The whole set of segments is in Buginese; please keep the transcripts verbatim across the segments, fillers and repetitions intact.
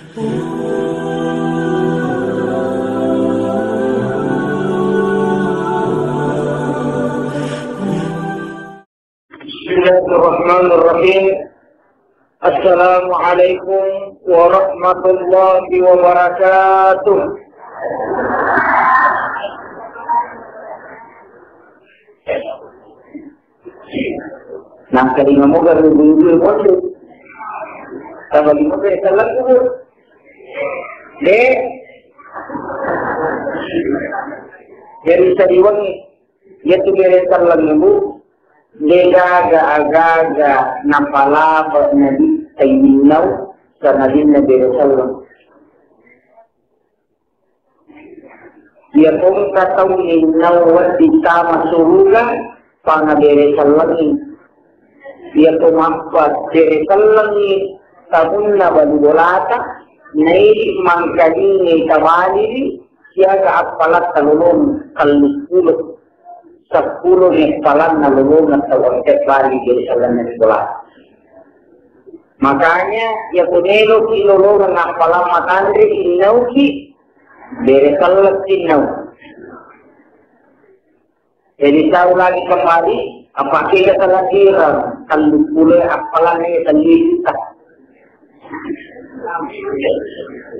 Bismillahirrahmanirrahim. Assalamualaikum warahmatullahi wabarakatuh. Nangka lima moga rubu-rubu motu. Tambah lima moga ya salam kubur. De. Jadi sariwangi. Iyatu bere selleng, Bu, de gaga agaga napalaba nabitta ininau sangadinna bere selleng. Iya tongka tau ininau wedding tama suruga, panga bere sellengi. Iya to mappa bere sellengi tamunna balu bolata, naidi mangkalingi tabaliri, siaga appalatta lolong telluppulo. Seppulo ni appalanna lolongeng tau engka bali jadi sellenna sekolah. Makanya, iya ko meloki lolongeng appalang matanre innauki, bere selleng innau. Jadi tau lagi kembali, apa kega talakira, telluppulo appalanna iya tellu juta.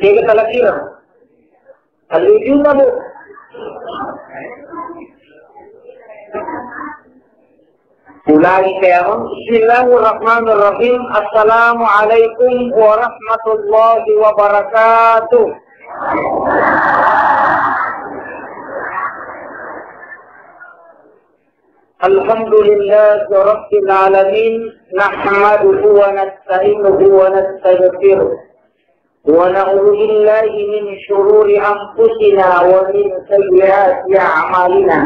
Kega talakira. Tellu juta, Bu. Ulangi kamu. Bismillahirrahmanirrahim. Assalamualaikum warahmatullahi wabarakatuh. Alhamdulillahi rabbil alamin. Nahmaduhu wa nasta'inuhu wa nastaghfiruh. ونعوذ بالله من شرور أنفسنا ومن سيئات أعمالنا.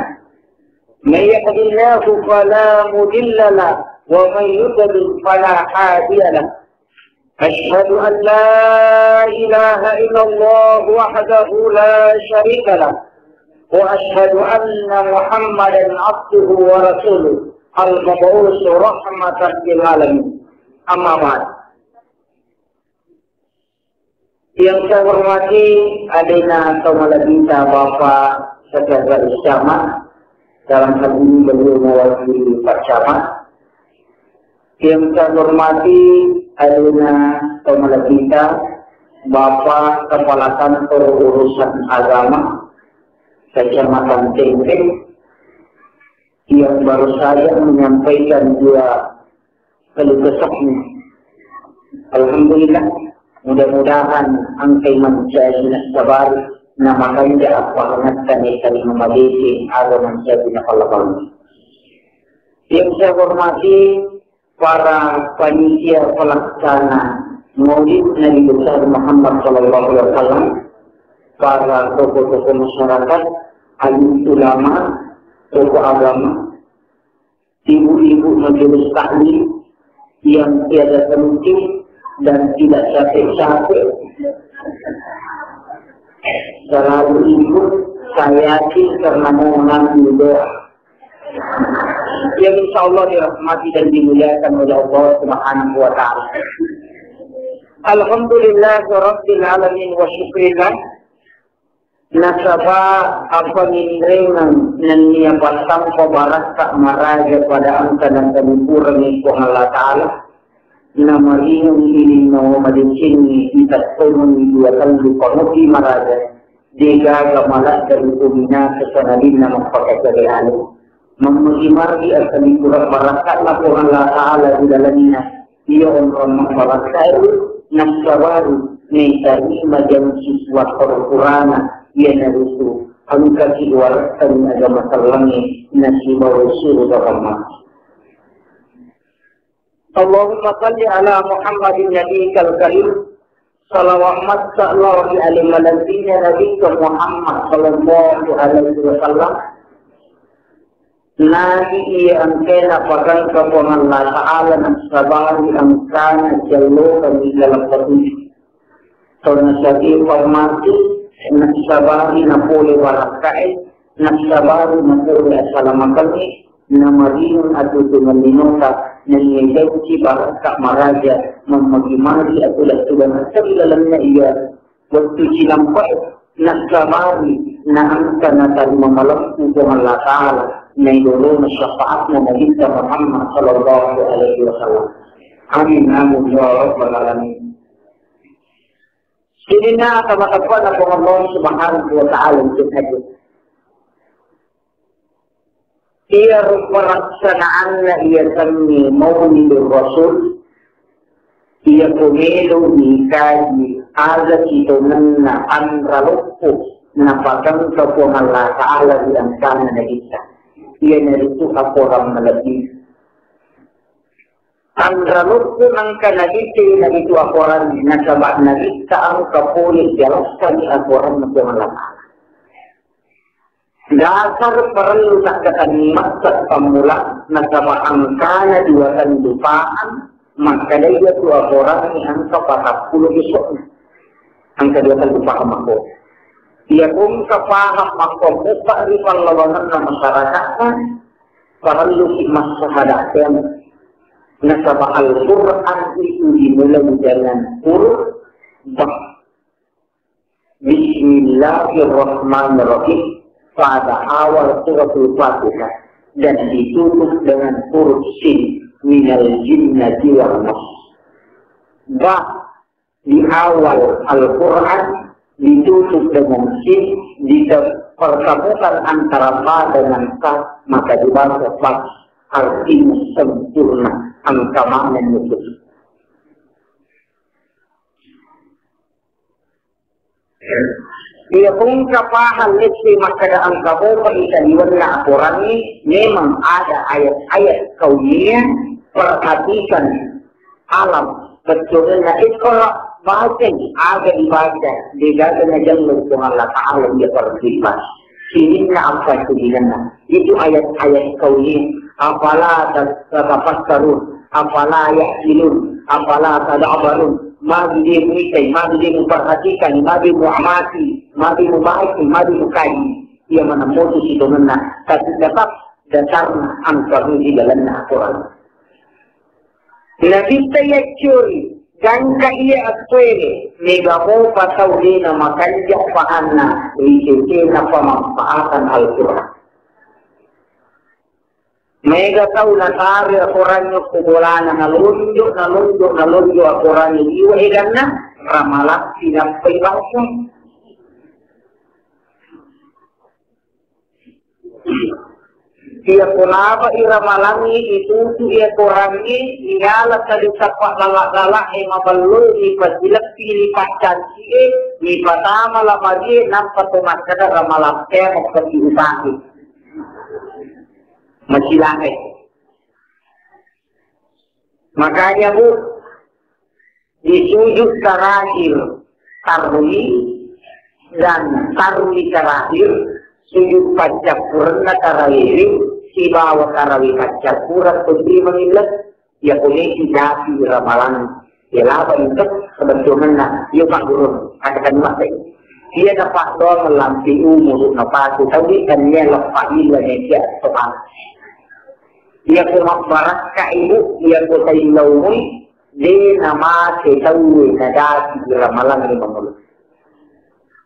من يهد الله فلا مضل له، ومن يضلل فلا هادي له. أشهد أن لا إله إلا الله وحده لا شريك له، وأشهد أن محمدا عبده ورسوله المبعوث رحمة للعالمين. أما بعد. Yang saya hormati alena tau malebbita Bapak Sekretaris Camat, dalam hal ini beliau mewakili Pak Camat. Yang saya hormati alena tau malebbita Bapak Kepala Kantor Urusan Agama Kecamatan Tempe yang baru saja menyampaikan dua keluh kesahnya. Alhamdulillah, mudah-mudahan engkai mancaji nassabari, namakanja appahangatta naita lima madeceng aga mancaji napallapallu. Yang saya hormati para panitia pelaksana Maulid Nabi Besar Muhammad sallallahu alaihi wasallam, para tokoh-tokoh masyarakat, alim ulama, tokoh agama, ibu-ibu majelis taklim yang tiada henti dan tidak capek-capek selalu ikut, saya yakin karena mau mengambil doa. Yang insya Allah dirahmati dan dimuliakan oleh Allah Subhanahu wa Ta'ala. Alhamdulillah Rabbil Alamin wa syukrillah. Nasaba apanginrengeng nennia pattampa barakka maraja pada engka nasallipurengngi Puang Allah Ta'ala, namarinung ilinna madecengngi itattongengngi dua tellu pangopi maraja, degaga maladde ri uminasa sangadinna mappakacare anu. Mammuji-muji asallipurengngi barakka'na Puang Allah Ta'ala ri lalenna iya onrong mabbarakkae, nassabari naitarima jang siswa korporana, iyanaritu engkaki warekkani agama sellengnge nasibawai suruga pammase. Allahumma salli ala Muhammadin nabiyikal karim. Salawat massa lao ri ale malebbi'na Nabitta Muhammad sallallahu alaihi wasallam. Nabi iya engkae napakangka Puang Allah Ta'ala nassabari engkana jallokang ri laleng patuju. Tau nasadia pammase nassabari napole barakka'e, nassabari napole asalamakengnge, namarinung atutungeng linota, Naiya jauki barakka maraja mammagi-magi atuda-tudangetta ri lalenna iya wettu cinampe'e, nassabari naengka natarima malempu Puang Allah Ta'ala naidolona syafaatna Nabitta Muhammad sallallahu alaihi wasallam. Amin, amin, ya rabbal alamin. Sininna ata mateppana Puang Allah Subhanahu wa Ta'ala untuk hadir. Iyaro pelaksanaanna iyasengnge Maulidur Rasul, iyako melo ikaji aga sitongenna anraloppo napatengka Puang Allah Ta'ala ri engkana Nabitta. Iyanaritu akorang malebbi. Anraloppo nengka Nabitta iyanaritu akorang, nasaba Nabitta engka pole jalassangi akoranna Puang Allah Ta'ala. Dasar parellu takkatenni massa pammula, nasaba engkana dua tendu paham, makkeda iyatu akorangnge engka patappulo besokna. Engka dua tendu paham makko. Iyako engka paham makko mupa ri pallawangenna masyarakatna, parelluki massahadateang. Nasaba Al-Quran itu dimulai dengan huruf ba. Bismillahirrahmanirrahim. Pada awal suratul Fatihah dan ditutup dengan huruf sin, minal jinnati wan nas. Ba di awal Al-Quran ditutup dengan sin, dipertemukan antara ba dengan ta, maka dibaca ba, artinya sempurna, engka maneng itu. Iya, engka paham lessi makkeda engka mopa ikaliwenna akorangnge, memang ada ayat-ayat kauniyah perhatikan alam, bettuanna iqra, baca, aga dibaca, degaga najello Puang Allah Ta'ala iya parellu dibaca. Sininna apa sininna. Itu ayat-ayat kauniyah. Afala tat-, tatafakkarun, afala ya'qilun, afala tadabbarun. Magi de muitai, magi de muperhatikan, magi muamati, magi mubaca, magi mukaji. Iya maneng motu sitongenna. Tapi tetap dasarna engka ri lalenna akorangnge. Nabitta yaccuri, gangka iya attuwere, mega mopa tau de namakanja pahanna ri cecena pamanfaatan Al-Quran. Mega tau nataro akorangnge ko bolana, nalonjo, nalonjo, nalonjo akorangnge liwe eganna, ramalappi nappai baca. Iya, ko nabai ramalangnge itutu iya korangnge, inala tadi sappa lala-lala e mabello, ni pasileppi, ni paccanci e, ni patama lamari e, nappa to makkeda ramalappea mappaki utaki. Macilae. Makanya, Bu, di sujud terakhir tarwi dan tarwi terakhir, sujud paccappurenna tarawiwi sibawa tarawi paccappureng, kotuli mangilleng, iya koneki dapi ramalang, iya laba intek sebetulna, iya paggurung, katakan mate. Iya dapat doang lampi umur napatu, tapi kan iya lepa illa nekia soal. Iya ko mabbarakka ibu, iya ko taillau mui, de namate tauwe nadati ramalangnge mangolo.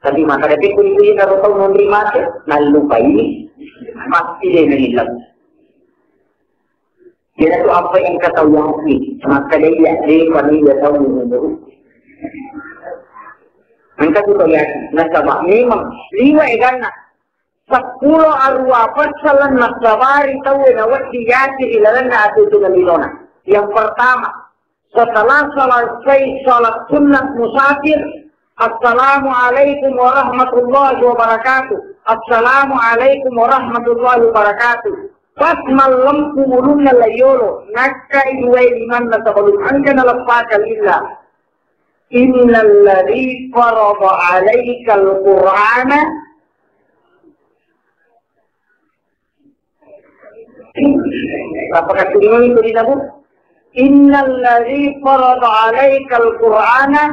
Tapi maka dati kuli-kuli naro tau nonri mate, nallupai, pasti de naillau. Jadi tu apa yang kau yakin, maka de iya de paniya tau umur. Engka tu tau yakin, nasaba memang liwa eganna. Seppulo aruwa passaleng nassabari tauwe nawedding yaci ri lalenna atutunna linona. Yang pertama, setelah selesai salat sunnah musafir, "Assalamualaikum warahmatullahi wabarakatuh. Assalamualaikum warahmatullahi wabarakatuh." Pas mallempu ulunna laiyolo, nakkai duwae limanna sebelum engka naleppaka lilla. Innalladzi farada alaikal Qur'ana. Apakah turingi itu di nabu? Innalladzi farada alaikal Qur'ana.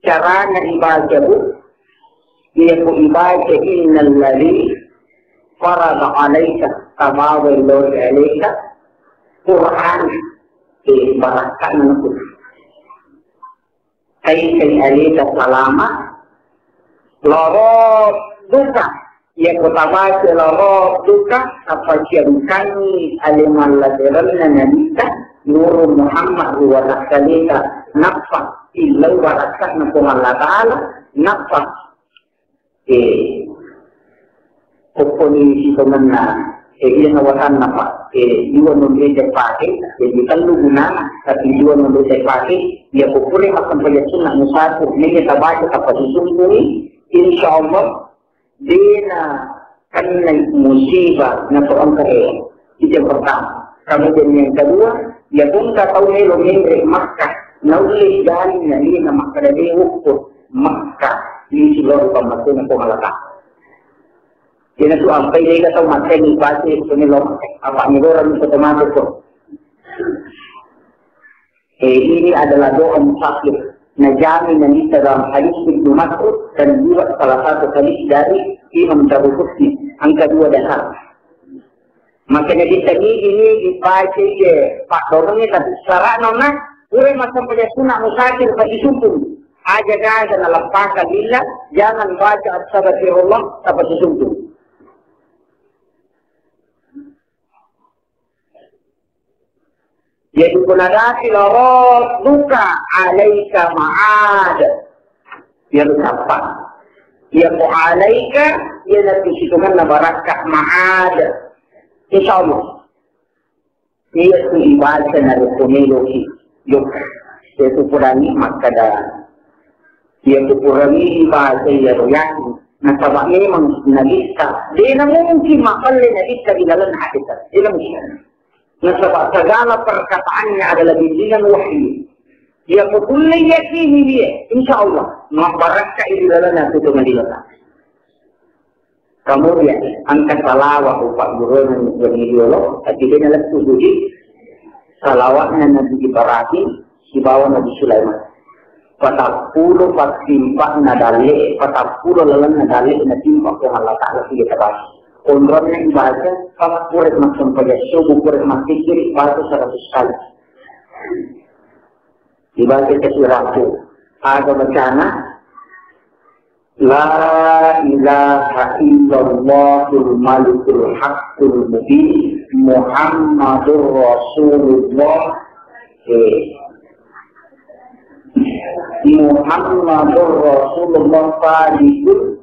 Carana ibaca, Bu, iya ku ibaca innalladzi Farada alaika, tabawai lao ri aleta Qur'an, e, barakka'na naku. Kai kai aleta salama, loro duka, iya ko tabaca loro duka, tapaciangkangi ale mallaberenna nabitta, Nurul Muhammad ri watakkaleta, nappa illau barakka'na Puang Allah Ta'ala, nappa Eh, kokkoni sitongenna, eh, iya nawatanna, Pak. Eh, dua nomor saya pakai, jadi tellu gunana, tapi dua nomor saya pakai, iya ko pura massempajang sunna musafir, nengka tabaca tapasisumpuni, insya Allah, dena kennai musibah na to engka eh. Itu yang pertama. Kemudian yang kedua, ya pun ka tau melo menre Makkah, naulle jalinna dena makkada de wukku Makkah, di seluruh pembantunya Puang Allah Ta'ala. Jadi tu ampai dega tau makkani pasti itu melo Makkah. Apa ni orang itu termasuk tu. Eh, ini adalah doa musafir. Najamin nabitta dalam hadis Ibnu Mas'ud dan juga salah satu hadis dari Imam Daruqutni. Angka dua dasar. Maka nabitta ini, ini dibaca ye Pak Dorongnya, tapi syarat nona, pura massempajang sunna musafir, tapi sumpung. Aja gaga nalampaka lillah, jangan baca astagfirullah, tapi sumpung. Jadi punadati loro duka alaika ma'ad. Iya lu sapa. Iya ko alaika, iya na tu situnganna barakka ma'ad. Insya Allah. Iya tu ibaca na rukuneloki. Yuk. Iya tu purangi makkada. Iya tu purangi ibaca iya ro yakin. Nasaba memang nabitta. Dena mungkin mapalle nabitta di dalam hadis. Dena mungkin. Nasaba segala perkataannya adalah bimbingan wahyu. Iya ko kulle yakini dia, insya Allah, mabbarakka di dalam itu pengadilan. Kemudian, angka salawat upak guruna ni dolo, tapi dia lettu budi salawatna Nabi Ibrahim, sibawa Nabi Sulaiman. Patappulo patimpa'na dalle, patappulo lalenna dalle natimpa Puang Allah Ta'ala siga tabasi. Onronna ibaca, pas pura massempajang subuh, pura massisiri, baca seratus kali. Ibaca ke siratu. Aga bacana, La ilaha illallahul malikul haqqul mubin, Muhammadur Rasulullah, eh, Muhammadur Rasulullah Sadiqul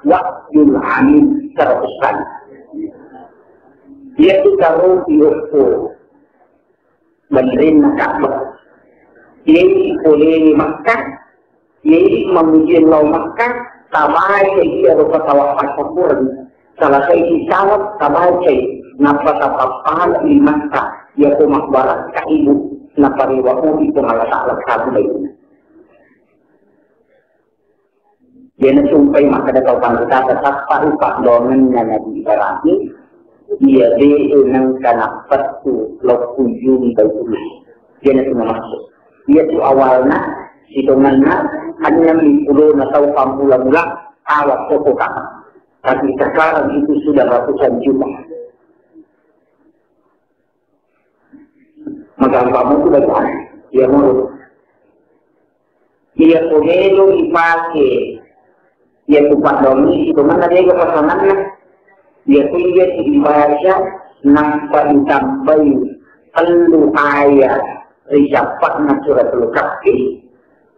Wa'dul Amin, seratus kali. Iya tu taruh di okko. Benrinna Ka'bah. Iye polé Makkah, iye mamuji lao Makkah, tabaca iyaro tawaf passampureng. Selesai tawaf, tabaca, nappa tapappala ri Makkah, iyako mabbarakka ibu, napariwaku'i Puang Allah Ta'ala sabbu bainna. Iyanatu engkai makkeda tau panritata, sappai paddoangenna Nabi Ibrahim, iya dé'é nengka nappettu lao kunjungi Baitullah. Iyanatu namaksud. Iyatu awalna, sitongenna, enneng pulona tau pammula-mula tawaf ko Ka'bah. Tapi sekarang itu sudah ratusan juta. Magampang mutu bacana. Iya mulu. Iya ko melo ipake. Iya ko paddoangi, sitongenna dé'ga pasanganna. Iya ko iya dibaca, nappa ditambai tellu ayat ri cappa'na Suratul Kahfi.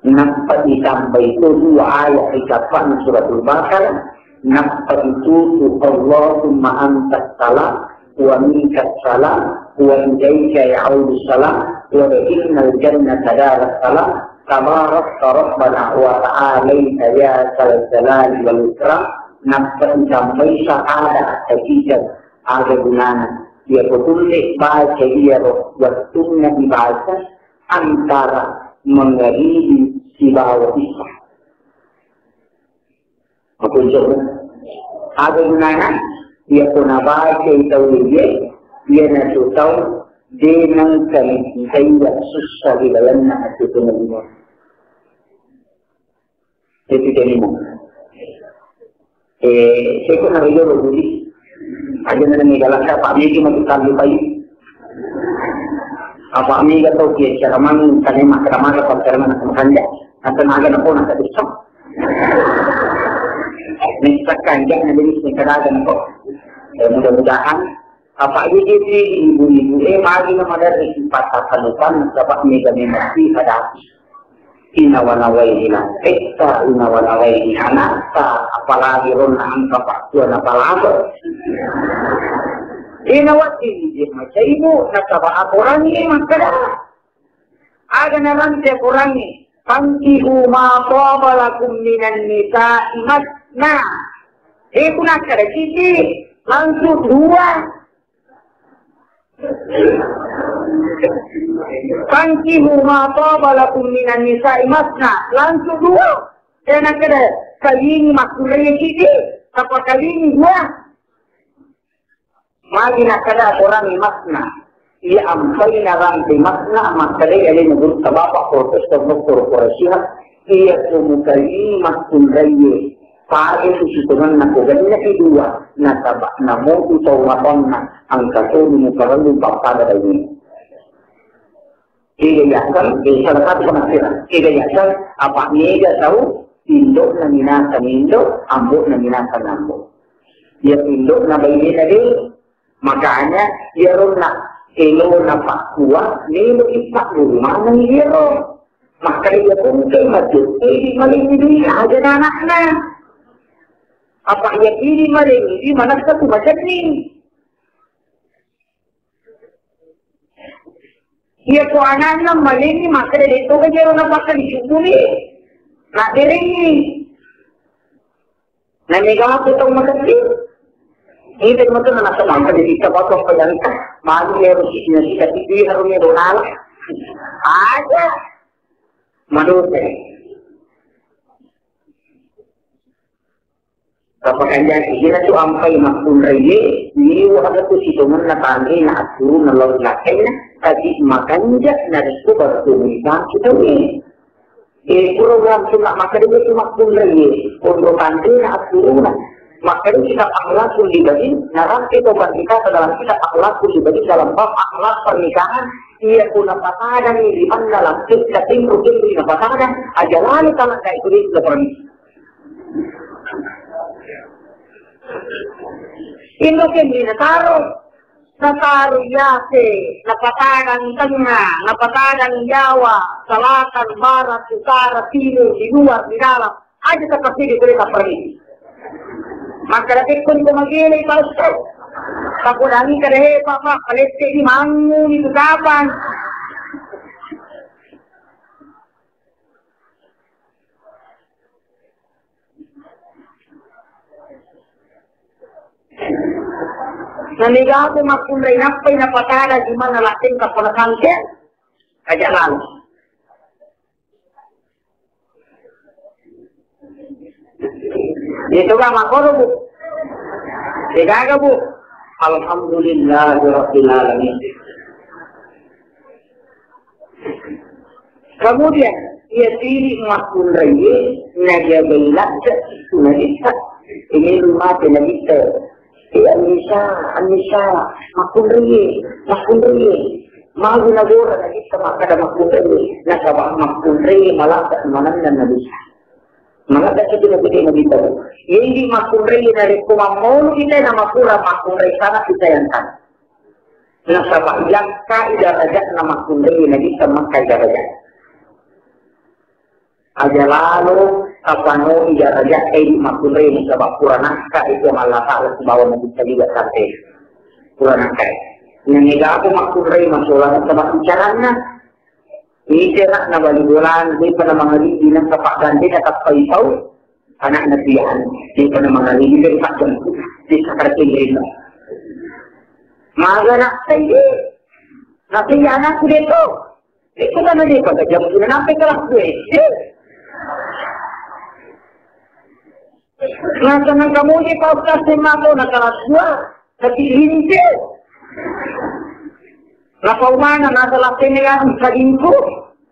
Nappa ditambai to dua ayat ri cappa'na Suratul Baqarah, nappa ditutu, Allahumma antas salam, wa minkas salam, wa ilaika ya'udus salam, wa innal jannata darus salam, tabarakta rabbana wa ta'alaita ya zal jalali wal ikram, nappa ditambai sahada, hajijat, aga gunana, iya ko tulle baca iyaro wettunna dibaca, antara mangaribi sibawa isya. Makunjung. Aga gunana? Iya ko nabacai tau iye, iyanatu tau dé nengka naiya sussa ri lalenna ati penelimo. Jadi, jadi, eh, saya pernah ridho dulu. Aja na mega lakka, Pak, mega matu tallu pai. Apa mega tau ki ceramang, tane makkeda-makkeda, kalau ceramang nak makanja. Atau naga nak pona tak bisa. Nih, sekarang jangan jadi sing kadagan kok. Ya, mudah-mudahan apa ini ibu-ibu, eh, magi na maderri sifat takallupan, sebab mega memang sifat hati. Inawa-nawai lakketta, inawa-nawai anatta, apalagi ronna engka pakkuana palato. Inawa tini je macaibu, nasaba akorangnge makkeda. Aga narante akorangnge, "Fankihu ma taba lakum minan nisa'i masna." Eh, ku nakkeda siji, langsung dua. "Fankihu ma taba lakum minan nisa'i masna." Langsung dua. Tena keda kawingi makkunrai siji, apa kawingi dua. Magi nakkeda akorangnge masna. Iya ampai narante masna, makkeda alena gurutta bapak Profesor Doktor Quraisyah, iya ko mukawingi makkunraie, pade tu sitongenna ko genne'i dua, nasaba namotu tau matonna, engka toni muparellu pappada baine. Kega yaseng, eh, salah satu penafsiran. Kega yaseng, apa mega tau, indo'na minasang indo, ambo'na minasang ambo. Iya indo'na bainena de, makanya iyaro na elona pakkua, melo ipagguru maneng iyaro. Maka iya pun ke maju, eh, di maling ini aja anakna. Apa iya ini maling ini manassa tu macenning. Iya ko ananna malengngi makkeda de' to kajero napakka disubbuni. Naberengngi. Namega ko tau makecil. Ita matu na nasamangka jadi kita batu apa jangka. Malu ya rusi na kita titi harum ya donala. Aja. Madosa. Tapakanjaki, iyana tu ampai makkunraie, liwa aga tu sitongenna tanrena assuruna lao ri lakkainna, tapi makanja narekko baru tu mutaki tauwe. Eh, pura langsung nak makkeda tu makkunraie, onro tanrena assuruna. Makkeda kita akhlakul li bani, narampe to pernikahan dalam kitab akhlakul li bani dalam bab akhlak pernikahan, iya ku napasadani limanna lakketta tenro tenro napasadang, aja lalo talakkai kulit laporan. Indokenni nataro, nataro yase, napatadang tengnga, napatadang Jawa, selatan, barat, utara, timur, di luar, di dalam. Aja tapasigi kulit laporan. Makkeda pekkoni ko magele Pak Ustaz. Takodangi kada hebat Pak, palette di mangu itu kapan. Nanigaku makkunrai nappai napatada di mana latteng kapola sangke aja lalu. Itu kan makoro bu. Degaga bu. Alhamdulillahirabbil alamin. Kemudian, iya tiri makkunraie, najagai ladde, nabitta. Ini rumah nabitta. Eh, Annisa, Annisa, makkunraie, makkunraie. Magu nagora nabitta makkada makkunraie. Nasaba makkunraie maladde manenna nabitta. Maladde itu nabitta, nabitta. Iya idi makkunraie narekko mammolo kita na makura makkunrai sana kita yang kan. Nasaba yakkai darajatna makkunrai nabitta makkai darajat. Aja lalo tapanoi darajat idi makkunrai nasaba pura nakka itu Allah Ta'ala sibawa nabitta juga sampai pura nakka. Nanigaku makkunrai masolang sama bicarana. Ite nak na bali bolang, depa na mangalidi na kapagande na kappai tau. Anak na pian, depa na mangalidi dari pakon. Di sakar pinggirna. Maga nak tadi. Tapi anakku deto. Itu kan depa kajam guna nampe kelas dua S D. Naseng engka moje Pak Ustaz S M A ko na kelas dua, tapi linte. Napaumana nasala tene anu sadingku,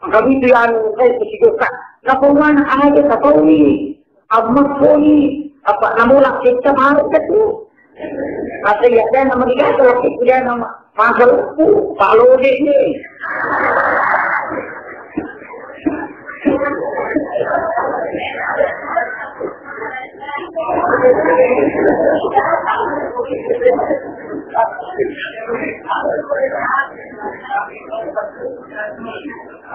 maka itu anu kai kusigoka. Napaumana aja tapauni, amma koni, apa namola kecca marka tu. Apa iya, dan nama dikata laki, dia nama masalah, uh, Pak Lode ni.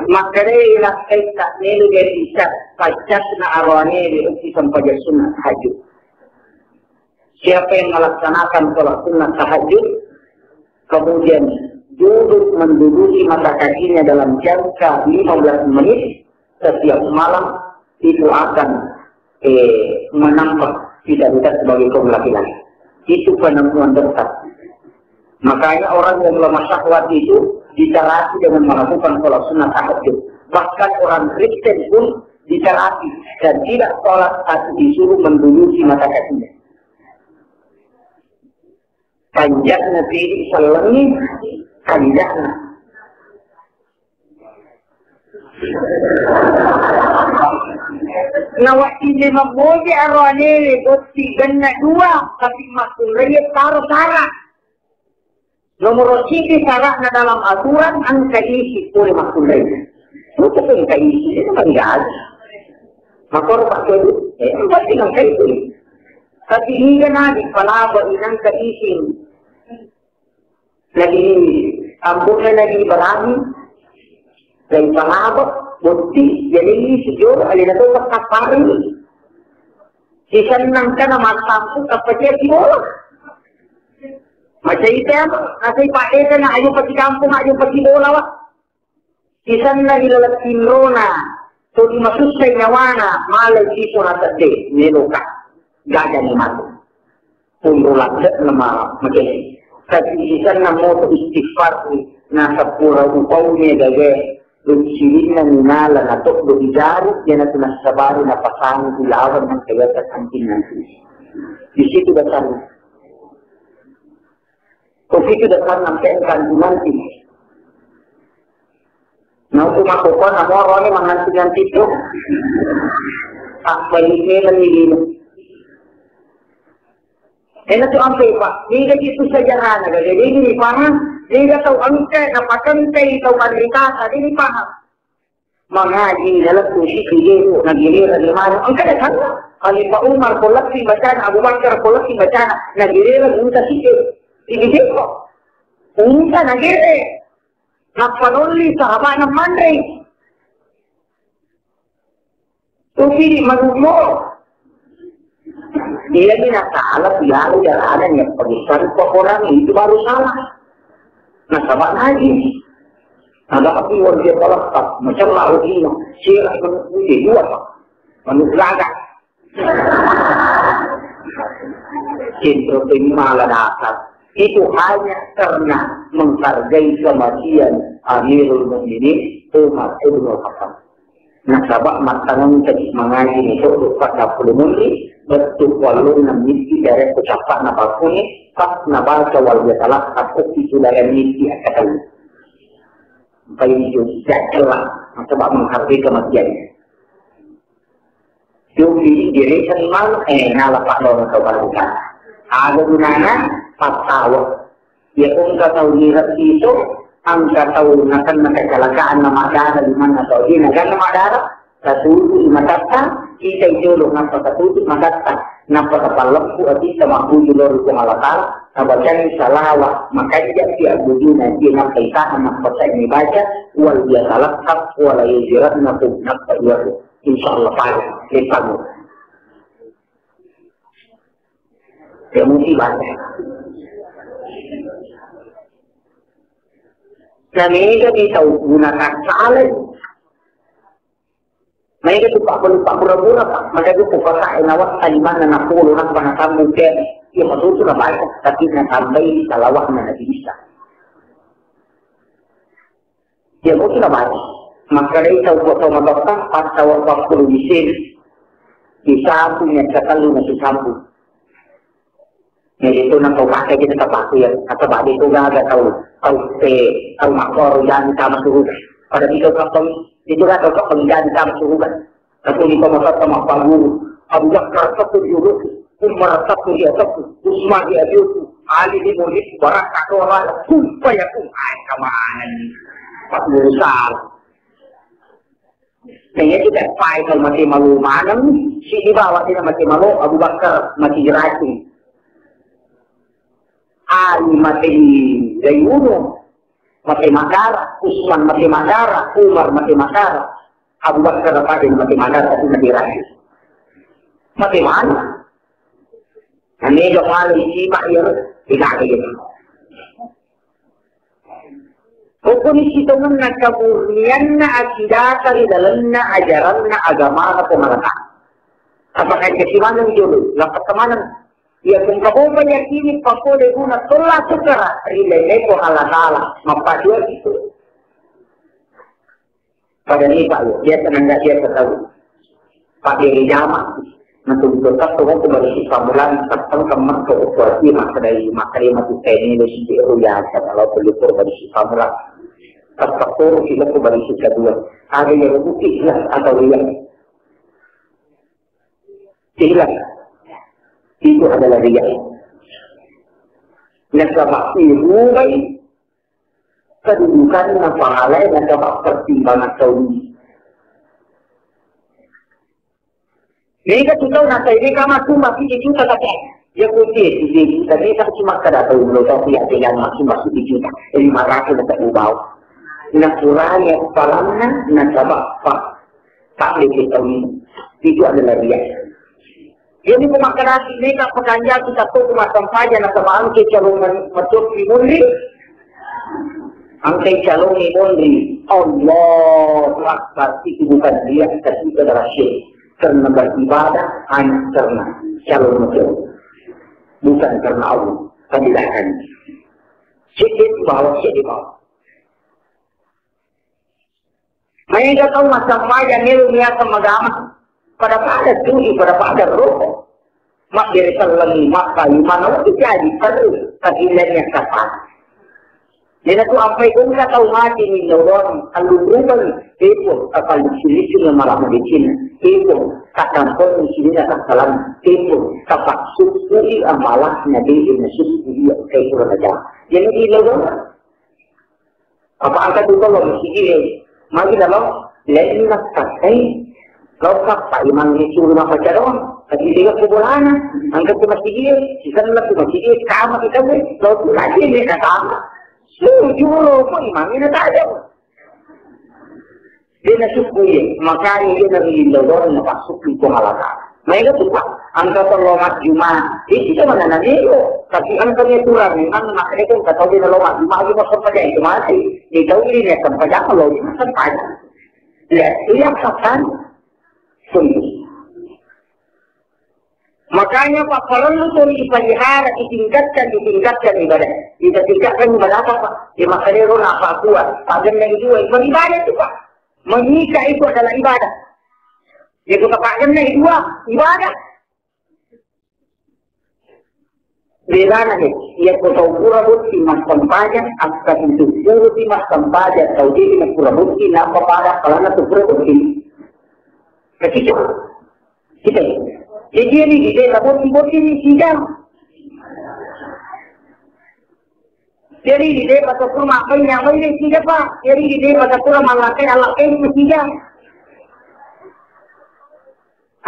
Makkedai lakkaitta, melo jadi isya, paccasna aroane ri okki sempajang sunnah tahajud. Siapa yang melaksanakan sholat sunnah tahajud, kemudian duduk menduduki mata kakinya dalam jangka lima belas menit setiap malam, itu akan, eh, menambah vitalitas bagi kaum laki-laki. Itu penemuan dokter. Makanya orang yang lemah syahwat itu diterapi dengan melakukan sholat sunnah tahajud. Bahkan orang Kristen pun diterapi dan tidak sholat tapi disuruh menduduki mata kakinya. Panjatna tiri sellengi, panjatna. Nawakkili mabboje aroanewe botting genna dua, tapi makkunraie taro sara. Nomoro siji sara'na dalam aturan engka isi pole makkunraie. Itu engka isi, itu kan gaji. Makoro Pak Kedu, eh, pasti engka isi. Tapi niga nadippalaba inangka isi. Nabi, ampunna Nabi Ibrahim, dan palaba, botting, jadi ini sejoro, alena to kapar ini. Sisennang kana mattampu, kapacai bola. Macai teh, nasai Pak Desa na, ayo pasti kampung, ayo pasti bola, Pak. Sisenna ri laleng tinrona, tuli masussai nyawana, malai siso nasedde, meloka, gagani matu. Punro ladde'na ma-, makessing. Tapi sisenna moto istighfar, nasappura upauni gagae, lucilinna minala natobbo ijaru, iyanatu nassabari napasangi ilawan nangka yata kantinna. Di situ dasarnya. Kopitu datang sampai engkang nanti. Nah, aku mah pokok, namo orang ini menganti-nganti tu. Tak balik ni menilai. Enak tu ampe, Pak. Ni gaji tu sajarana, gaji ni paham. Ni dah tahu angkat, apa kentai, tahu kan rikata, ni paham. Mangaji laleng tu siki jero nagirera di manu. Engka datang Khalifah Umar ko leppi bacana, Abu Bakar ko leppi bacana, nagirera unta siki. Siki jero. Unta nagere. Nappa nolli sahabana manre. Tupi di manumo. Iya ni nasala, iya jalanan yang pagisan orang itu baru salah. Nasaba ngaji. Ada api luar biasa lepas, macam laut ini, sirah menunggu dua, Pak. Menunggu lagak. Cinta pemala dasar. Itu hanya karena menghargai kematian Amirul Mukminin Umar ibn Khattab. Nasaba mattaneng tadi mangaji ni to dua puluh menit, betul kualung enam miti dari ucapan apa ni, pas nabaca wal biasalah, aku itu dari miti akan tahu. Baik itu, tidak jelas, nasaba menghargai kematiannya. Yupi, diri senang, eh, nala pak lo kau barukan. Ada gunanya, pas tahu. Iya, engka tau nireng iso, engka tau nakenna kecelakaan na maddara, di mana tau dia nakenna maddara, tatutu'i matatta, kita jolo nappa tatutu'i matatta, nappa tapalleppu atitta mappuji lao ri Puang Allah Taala, nabacani salawat, makanja pi abbujuna dia nappa itaha, nappa sai nibaca, wal yatalattaf, wala yajirannakum, nappa iwaru. Insya Allah pada, lepamu. Ya, musibah. Na mega di tau guna kasale. Mega tu pak belu pak pura-pura pak. Mega tu pupasa enawa talimanna na polo nappa na sambu ke. Ya, masusu na baik. Tapi na tambai salawat na nabi Isa. Iya, kok sudah mati. Makkedai tau, kok tau matotta, pas tau empat puluh bisi, disapu, nyakka tellu, nasi sapu. Jadi itu nang kau pakai kita tapaku ya, atau bagi itu gak ada tau, tau pe, tau makor, jangan sama suruh. Pada itu kapeng, itu gak tau kapeng, jangan sama suruh. Tapi di pamasatta mappaguru, Abu Bakar satu juru, Umar satu dia satu, Usman dia satu, Ali di murid, Barak katola, kumpa ya kum, ay, kamanan. Pak Musa. Nah, iya kita pai kalau mati malu maneng, si di bawah tidak mati malu, Abu Bakar mati jeracing. Ali mati Zainuddin, mati Madara, Usman mati Madara, Umar mati Madara, Abu Bakar tadi mati Madara, tapi mati jeracing. Mati mana? Nah, mega malu si Pak ya, tidak ada gitu. Pokokni sitongenna kamurnianna akidata ri lalenna ajaranna agamana Puang Allah Ta'ala. Apakah jadi maneng jolo, lapet maneng. Ya kung kaboba yakini pakode guna tola sukara ri lalenna Puang Allah Ta'ala. Mappadua itu. Pada ni Pak, biasa nangga biasa tahu. Pak Diri Jama, nanti betul tak tahu aku baru si pamulan, tak tahu teman ke ukuasi maka dari maka dia mati teni dari si Ruya, kalau pelipur baru si pamulan. Tak tahu kita aku baru si kedua. Ada yang rugi ikhlas atau riya? Ikhlas. Itu adalah riya. Nasaba irubai kedudukanna pahalai nasaba pertimbangan tau. Mega tu tau nasai mega masumba siddi juta tapi ya kunci siddi juta mega cuma kada tau lo tau ya pegang masumba siddi juta lima ratus na tau bau. Nakurani palanna nasaba pa tak diketahui itu adalah riya. Jadi pemakkerasi mega pekanjaki satu rumah sampajang nasaba angke calon men-, mencuri munri. Angkai calon ni monri, Allahu Akbar, itu bukan riya, tapi itu adalah syirik. Karena beribadah hanya karena calon makhluk, bukan karena Allah. Kan tidak akan. Syirik bahwa syirik bahwa. Maega tau massempajang melo niaseng magama. Pada-pada tuju, pada-pada roko. Mabbere selleng, mappayu, mana itu jadi perlu. Tapi lainnya kata. Nena tu ampai kongka tau mati ni lorong, allu rubang, tepung, kapal silisin yang malah medicin, tepung, takkan pun sini takkan salam, tepung, tapak sukui amalah nabi ini sukui yang kayak kurang ajar. Jadi di lorong, apa angkat itu kalau masih gini, magi dalam lain nak pakai, kalau tak imang itu rumah pacaran, tapi dia ke bolana, angkat ke masih gini, kita nak ke masih gini, sama kita pun, kalau tu lagi ni kata apa? Setuju lo, kok imangnya tajam. Dia nak suku ya, makanya dia nak rindu orang nak suku itu malah tak. Nah itu tuh Pak, angkat lo mat Jumat, ini kita mana nanti lo, tapi angkatnya kurang, memang makanya kan kata dia lo mat Jumat, dia masuk pada itu mati. Dia tahu ini nak sampai apa lo, dia sampai. Ya, itu yang kapan? Sungguh. Makanya, Pak, perlu tuh dipelihara, ditingkatkan, ditingkatkan ibadah. Kita tingkatkan ibadah apa, Pak? Ya, makanya roh apa kuat. Pak Genneng dua, itu ibadah itu, Pak. Menikah itu adalah ibadah. Ya, kita Pak Genneng dua, ibadah. Bedana nih, ya, kau tahu pura bukti mas sempajang, akan itu pura di mas sempajang, tahu jadi mas pura bukti, napa pada kalana tuh pura bukti. Kecil. Kita. Jadi ini di desa boti-boti ini sidang. Jadi di desa satu rumah apa yang apa ini sidang Pak. Jadi di desa satu rumah lakai anak ini sidang.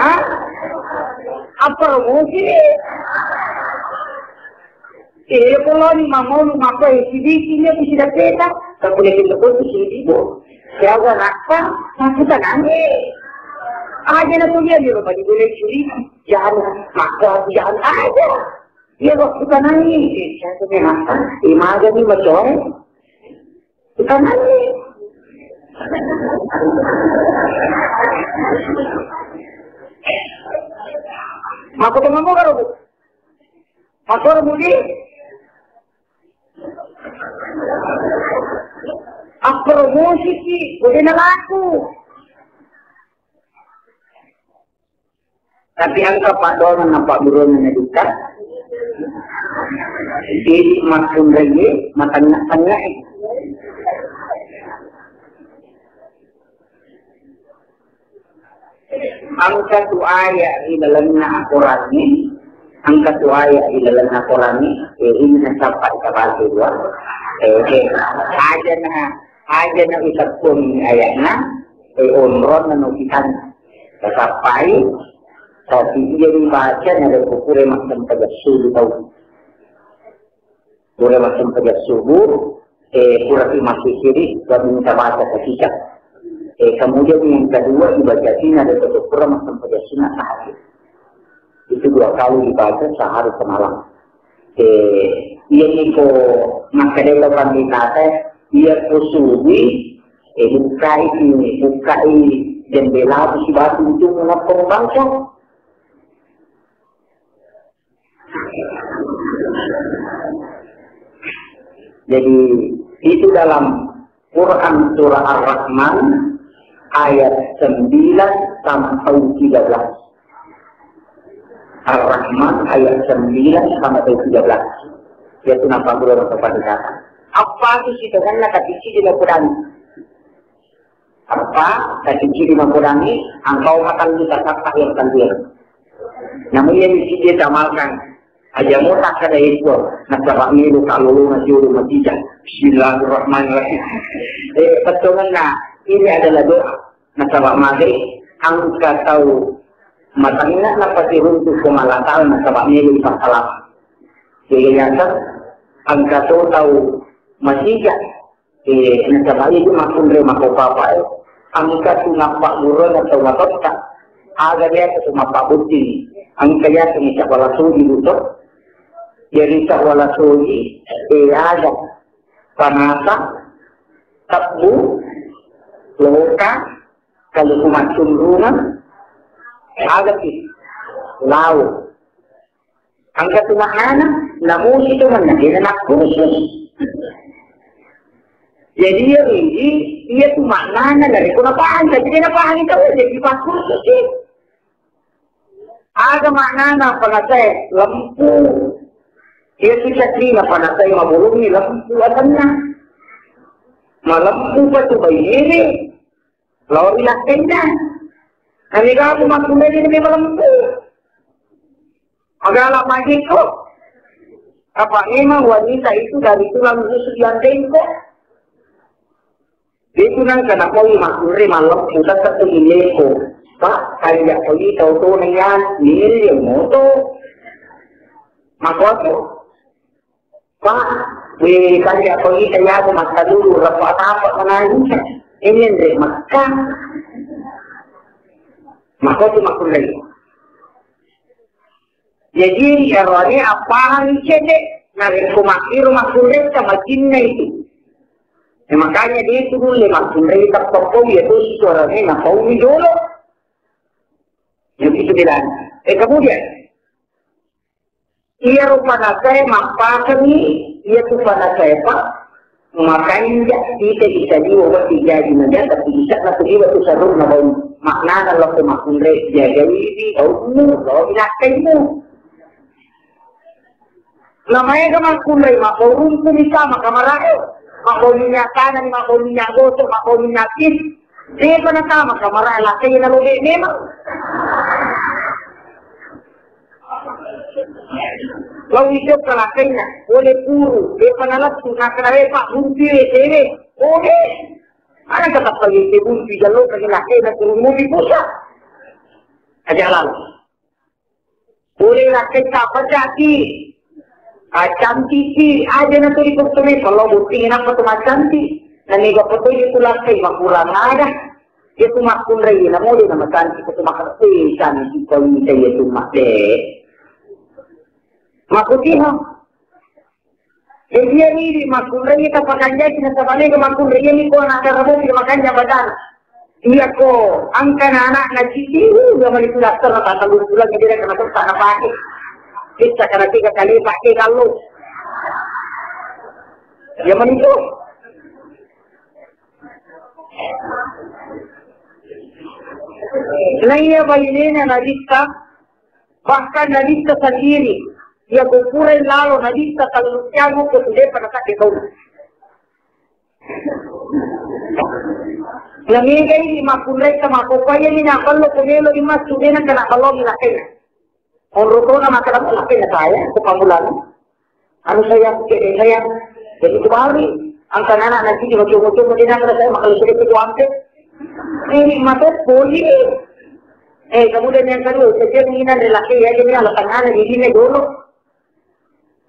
Hah? Apa rumus ini? Eh, kalau ni mamonu mako eh, sidiki ni aku tidak peta. Tak boleh kita pun sini bu. Siapa nak Pak? Aku tak nangis. Aja na kuliah di rumah di boleh sini. Jangan mako aku jangan aja. Iya kok kita nangis. Saya tu nak Pak. Imaga ni macam. Kita nangis. Mako tu mamuk karo bu. Makoro budi. Apromosi ki, boleh nalaku. Tapi angka padona na paburona na duka. Jadi makunraye matengah-tengah. Angka tu ayat ri lalenna akorangnge, Engka tu ayat di dalam Al-Quran ini, eh, ini nasabak kita baca dua. Eh, eh, aja na, aja na iteppung ayatna, eh, onron na kita. Tasappai, tapi iya dibaca na dari pura massempajang subuh tau. Pura massempajang subuh, eh, pura ki masisiri, baru kita baca ketika. Eh, kemudian yang kedua, dibaca sini ada satu pura massempajang sunnah tahajud. Itu dua kali dibaca sehari semalam. Eh, iya niko makkeda lo pandita teh, iya kusudi, eh, bukai ini, bukai jendela, besi batu itu mengapa bangsa. Jadi, itu dalam Quran surah Ar-Rahman ayat sembilan sampai tiga belas. Ar-Rahman ayat sembilan sampai tiga belas. Yaitu nampak dulu untuk pendekatan. Apa itu sih dengan kata isi di Al-Quran? Apa? Taddicciri makurangi, engkau matallu tasappa yang tallu. Namun yang mesti dia tamalkan. Aja mo takkada itu, nasaba melo kalolona jolo matija. Bismillahirrahmanirrahim. Eh, petonganna, ini adalah doa. Nasaba mage, engka tau matanna napati runtu ko malatau nasaba melo ipassalama. Jadi nyata, engka to tau matija. Eh, nasaba iya tu makkunrai makkopapa, eh. Engka tu nappagguruna tau matotta. Aga biasa tu mappabotting. Engka biasa ni sawala soji buto. Jadi sawala soji, eh, aga. Panasa, tebbu, loka, kaluku macunrungan, aga ki. Lau. Engka tu maknana, namusi tu manna, dena nakkursus. Jadi iya ridi, iya tu maknana, narekko napahang, tapi dena pahang itu, jadi pakkursus sih. Aga maknana panasae lempu. Iya tu cacina panasae mabolongi lempu atanna. Malempu pa tu bainere. Lao ri lakkainna. Nanigamu makkunrai ni malempu. Magala mageko. Apa memang wanita itu dari tulang rusuk yang bengkok? Itu nang kana kau makkunrai malempu tetap tu mileko. Pak, kaya kau itu tau tu nang ya, milih moto. Makoto. Pak, eh, kanja ko ita yaku makkalulu, rapa-rapa manangi. Ini nre makka. Mako tu makkunrai. Jadi, ero ni apahang cede, narekko makkiro makkunrai sama cinna itu. Ya, makanya dia itu dulu makkunrai teppakko ya tu suaranya napauni dolo. Jadi itu bilang. Eh, kemudian, Iyaro panasae mappasengngi, iya tu panasae pa, makanja ita isaliwa wedding jaji maja, tapi isa'na tu liwa tu sarunna bau. Maknana lokko makkunrai, jagaiwi baummu, lao inakkaimu. Namaega makkunrai, mabbau rumpu misal makamarae, mabbau minyak tanah, mabbau minyak gosok, mabbau minyak kis. Depa natama kamarae, lakkai nalobe memang. Lao ijokka lakkainna, pole puru, depa nalettu, nakkeda, "Eh, Pak, buntu e, sewe." Oke. Ana tetap lagi buntu jallo kaki lakkainna turun mobil pusat. Aja lalu. Pole lakkai tappa caki. Accantikki, aja na tuli kuttume, kalau botting nappa tu maccantik. Nani gappa to itu lakkai makurang ada. Iya tu makkunrai, namo de na macantik, tu makkunrai, cantik kau minta iya tu mak de. Makkutiha. Jadi iya ni makkunrai ta pakanjaki nasaba mega makkunrai iya ni ko anak karaboki makanja badana. Iya ko angka na anak na cicci, uh, iya mani tu daster na tata lulu lagi dia kena tak na pake. Kita kena tiga kali pake kalau. Iya mani tu. Nah, iya bainena Nabitta, bahkan Nabitta sendiri, iya kupurai lalo Nabitta tellu tiang ko tu depa na sakit bau. Nah, mega ini makkunrai ta makopa iya ni na ballo ko melo di massu dena kena ballo ni lakkaina. Onrotona makkeda, "Apa na saya, ko pamulana? Anu saya, cedde saya." Jadi kubali, angka anak nanti di macam-macam, dia nak saya makan sedikit kuampe. Ini mata boleh. Eh, kemudian yang kedua, saya minang lelaki ya, jadi ala tangana di sini dulu.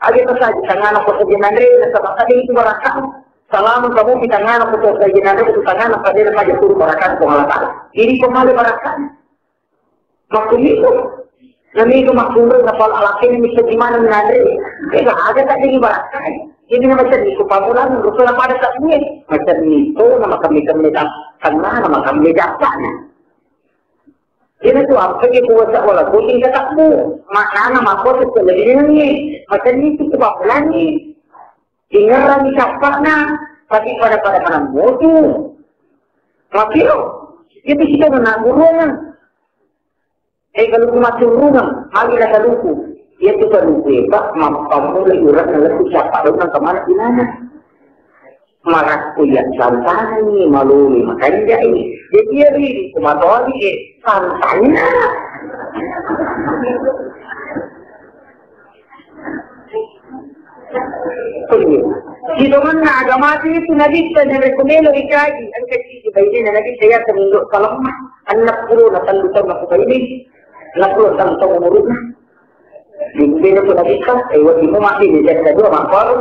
Aja pas aja tangana ko saja nanre, nasaba tadi itu barakang. Salamu kamu di tangana ko saja nanre, ko tangana pada aja turun barakang ko Allah Taala. Jadi ko male barakang. Makkuniro, namitu makkuniro, napal alakeni misa gimana nanre. Ega aga tadi ni barakang. Jadi nama tadi ko pamulang, rusuna pada tak buat. Macam itu nama kami kami tak tangana, nama kami dapat. Iyana tu apa je kuasa wala kucing katakmu. Maknana mako tu lebih ni. Macam ni tu sebab lagi. Ingerang di kapakna, tapi pada-pada mana mutu. Makiro, itu kita nak gurungan. Eh, kalau cuma turungan, mari lah kaluku. Iya tu kaluku, eh, Pak, mappamulai urang lebih siapa dong kemana di mana? Marakku iya santangi, malolo makanjai. Jadi iya ridi, kumatoli, eh, santanna. Iya. Sitongenna agama itu nabitta narekko melo ikaji, engka cicci bainena nabitta iya temindo salemma, enneng pulo na tellu taung naku baine, enneng pulo taung umuruna. Dibubbena tu nabitta, eh, wedding mu mati di jasa dua makkoro.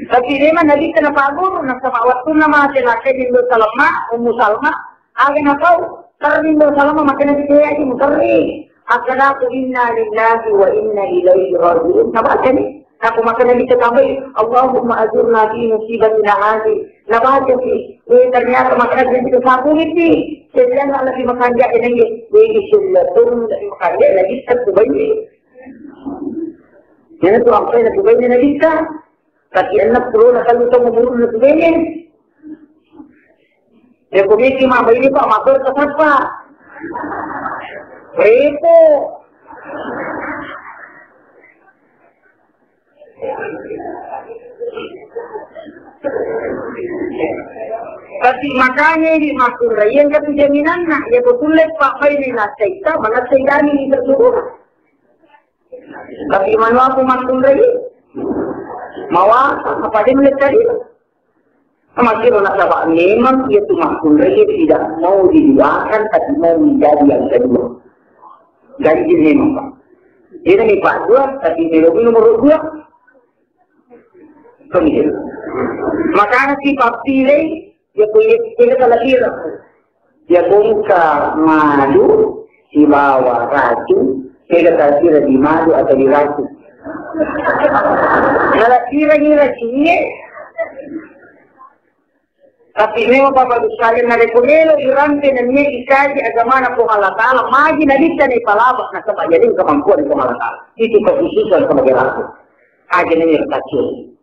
Tapi memang nabitta na paguru, nasaba wettunna mate nakke Ummu Salma, Ummu Salma, aga napau, terri Ummu Salma makkeda nabitta iya muterri. Akkadaku inna lillahi wa inna ilaihi raji'un. Nabacani. Aku makkeda nabitta tambai, Allahumma ajurna fi musibatina hadhi. Nabacani. Eh, ternyata makkeda nabitta sabuni. Sebilang Allah di makanja eneng ye. Wei sulla turun dari makanja lagi terkubai. Yana tu apa yang kubai nabitta. Tapi enneng pulo na tellu taung umurna tu bene. Ya, ko meki mabbaine, Pak, makkoro tasappa. Repo. Tapi makanya ini makkunrai yang katu jaminanna, ya, ko tulle pabbaine nassaita, manassaidani di tersuruh. Tapi manuaku makkunrai, mawasa, apa dia melihat tadi? Makkiro nasaba memang iya tu makkunrai tidak mau diduakan, tapi mau menjadi yang kedua. Ganjil memang, Pak. Dia ni Pak dua, tapi melo nomor dua. Kan gitu. Makanya si Pak pilih, ya punya, dia kalau dia. Iya, ko engka madu sibawa racung, tega tau kira di madu atau di racung. Kalau kira-kira sih, tapi memang Bapak Ibu sekalian, narekko melo irampe nennia ikaji agamana Puang Allah Ta'ala, magi nabitta ni palaba, nasaba jadi kemampuan Puang Allah Ta'ala. Itu kekhususan sebagai rasul. Aja nennia kacil.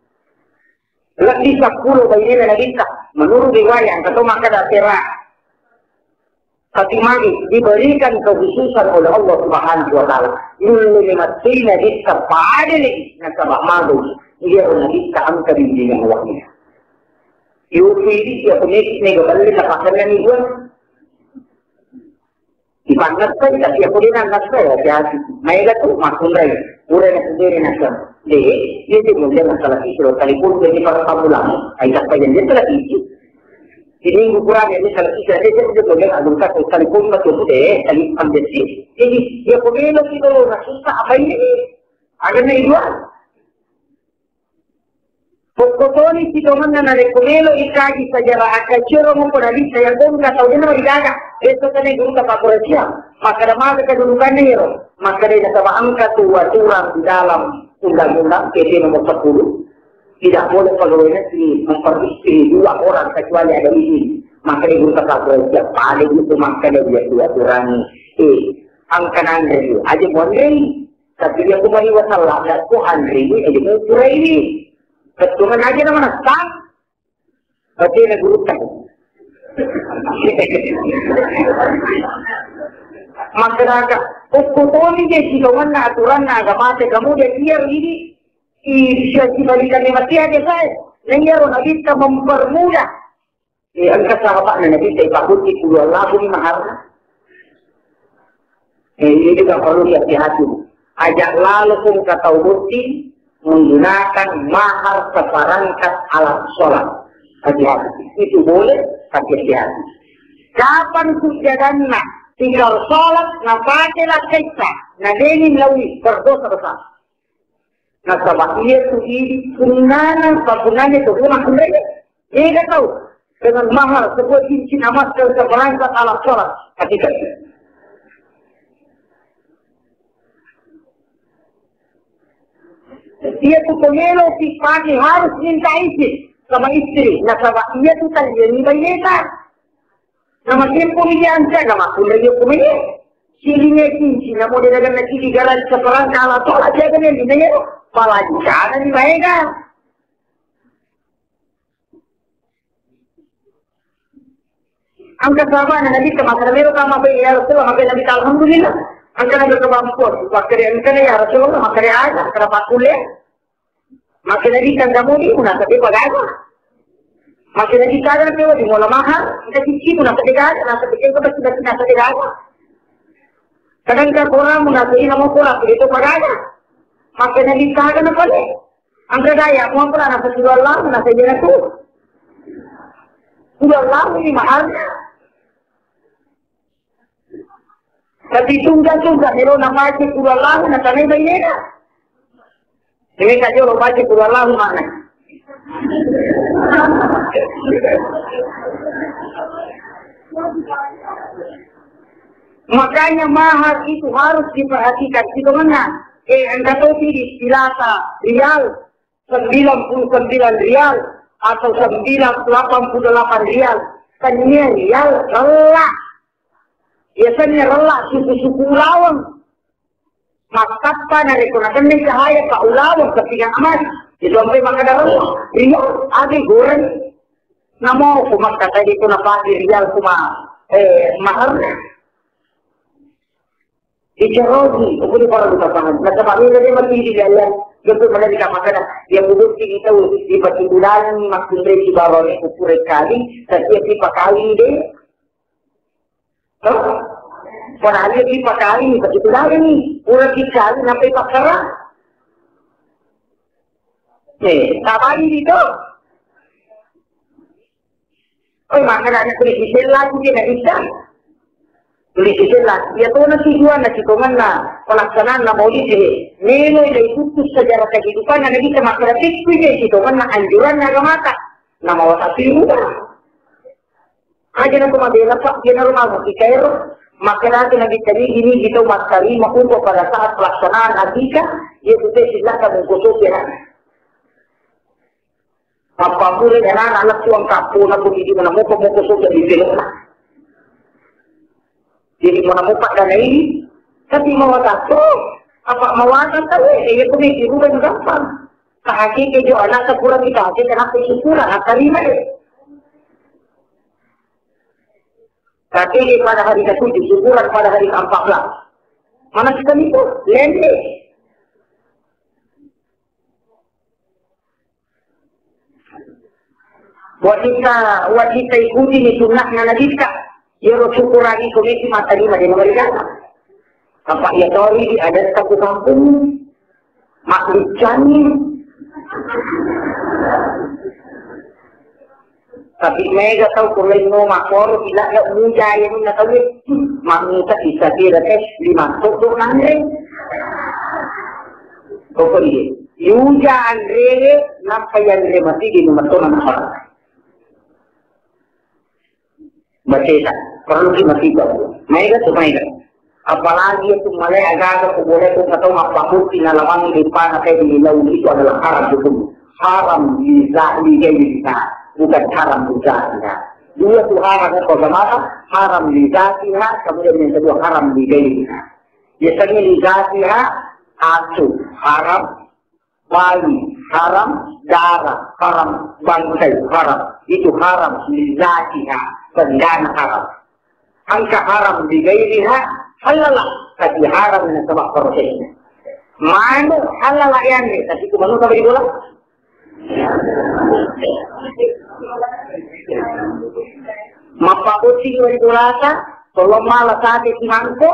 Lebbi seppulo bainena nabitta. Menurut riwayat, engka to makkeda tera. Tapi magi diberikan kekhususan oleh Allah Subhanahu wa Ta'ala. Nulle ni matti nabitta pada lagi nasaba magi dia nabitta engka bimbingan wahyu. Yupi dia pemikir ni gaballe napakanna ni buat. Ipannessai, tapi aku dia nannessai, hati-hati. Maega tu, makkunrai. Pura na sendiri nasa. Deh, dia tu mulia masalah itu. Kalau telepon dia di para tamu lama. Ai tak payah dia telah itu. Ini ukuran ini salah itu. Dia tu mulia nak buka tu telepon macam tu deh. Telepon dia sih. Jadi, dia pun dia lagi tu, nak susah apa ini? Ada ni dua. Pokkotoni sitongenna narekko melo ikaji sejarah akkacioro moko nabitta iya bongka tau dena rigaga. Besok kene guru ta Pak Koresia. Makkeda maka kedudukanna iyaro. Makkeda nasaba engka tu aturan di dalam undang-undang P P nomor sepuluh. Tidak boleh pegawai negeri memperistri dua orang kecuali ada izin. Makkeda guru ta Pak Koresia. Pada itu makkeda dia tu aturan. Eh, angka nanre. Aja mondei. Tapi dia kumani wasalla, ya, ko anre ini, aja mau pura ini. Ketungan aja nama nastang. Tapi ini guru kan. Masyarakat, hukum toni dia sitongenna aturanna agama te kamu dia biar ini. Bisa dibalikan ni mati aja saya. Nah, iya, Nabi kita mempermudah. Eh, engka sahabatna Nabi, saya takut di puluh Allah ini mahar. Eh, ini juga perlu dihati-hati. Ajak lalu pun kata bukti menggunakan mahar seperangkat alat sholat. Hati-hati. Itu boleh, tapi hati-hati. Kapan sujjadanna tikar sholat, napake lakkaita, nadeni lawi, berdosa besar. Nasaba iya tu idi sunnana, sapunanya tu rumah sendiri. Mega tau dengan mahar sebuah cincin emas dan seperangkat alat sholat. Hati-hati. Iya tu pemelo si pagi harus minta izin sama istri. Nasaba iya tu taliani baineta. Nama tempo ni dia angka, nama pun dia kumene. Silinya cincin, nama dia dagang lagi di garan seperangkat alat sholat dia kan yang dinanya. Palancana di baega. Angka sahabat Nabi ta, makkeda melo kama pe, ya Rasulullah, makkeda Nabi ta, alhamdulillah. Angka Nabi ta, bampu, makkeda engka ya Rasulullah, makkeda aja, kada pakkulle. Makkeda Nabi ta, kamu di, munasabbe pagaga. Makkeda Nabi ta, kamu di, mula mahal, engka cici, munasabbe gaga, munasabbe gaga, munasabbe gaga. Kadang ka korang, munasabbe, namo korang, itu pagaga. Makkeda Nabi ta, kamu pale. Angka daya, mau apa lah, nasa dua Allah, nasa jana tu. Dua Allah, ini mahalnya. Tapi tunggal-tunggal, melo napake pura lahu, natanai bainena. Ini tak jolo pake pura lahu mana. Makanya mahar itu harus diperhatikan. Itu mana? Eh, engka topi di silata, rial, sembilan puluh sembilan rial atau sembilan, delapan puluh delapan rial. Tania rial rella. Biasanya rella suku-suku ulaweng. Makkappa narekko nakennai cahaya ka ulaweng kepingan emas. Itu sampai makkada rella. Rial, ade goreng. Namo ku makkatai itu napake rial kuma, eh, mahar. Dicerogi, aku di para duka pahan. Nasaba melo de mati di dalam, betul mana di kamakana. Yang budut di tau, di pati bulan, makin dari si bawa ni kupure kali, tapi yang dipakali de. Hah? Padahal yang dipakali, pati bulan ni. Pura dikali, sampai pakara. Eh, tabali di to. Oi, makanya tulis di sella tu dia nak bisa. Tulis di sella. Iya tona tujuanna, sitongenna pelaksanaanna maulid e. Melo ile ikutus sejarah kehidupan na bisa makkeda tikku je sitongenna anjuranna agamata. Nama watapi muda. Aja na tu mabela, Pak, dia na rumah kita ero. Makkeda tu Nabi tadi ini kita mattarima umpa pada saat pelaksanaan akikah, dia tu teh sila kamu kosong ya. Mappapura anana lettu angkappo na ko idi manamupa moko soja di pelona. Jadi manamupa dana ini, tapi mawatang to, apa mawatang tahu, eh, iya ko meki ruba gampang. Tahakiki jo anak pura kita, kita nak syukuran, nak terima deh. Tapi pada hari ketujuh, syukuran pada hari keempat belas. Mana kita itu? Lende. Wajita, wajita ikuti ni sunnahna Nabitta. Iyaro syukurangnge ko meki mattarima de nabaligana. Apa iya tori di adatta ku kampung. Mabbiccanni. Tapi mega tau ko lainno makkoro, ila'na muja anunna tauwe. Mammuta isa kira teh lima toddo nanre. Pokoknya, yuja anre, nappa yanre mati di nomor tona napa. Baceta, perlu ki mati kau. Maega tu maega. Apalagi itu malai agaga ku boleh ku kata mappakuti nalamangi di pana kayak di laut itu adalah haram hukum. Haram di zahli gairiha, bukan haram di zahliha. Dua tu haram itu agama, haram di zahliha, kemudian yang kedua haram di gairiha. Biasanya di zahliha, asu, haram, bayi, haram, darah, haram, bangkai, haram. Itu haram di zahliha, bendana haram. Engka haram di gairiha, halala, tapi haram nasaba prosesna. Manu halala yanre, tapi ku manu sampai di bola. Kucing wali bolata, tolong mala sate simangko,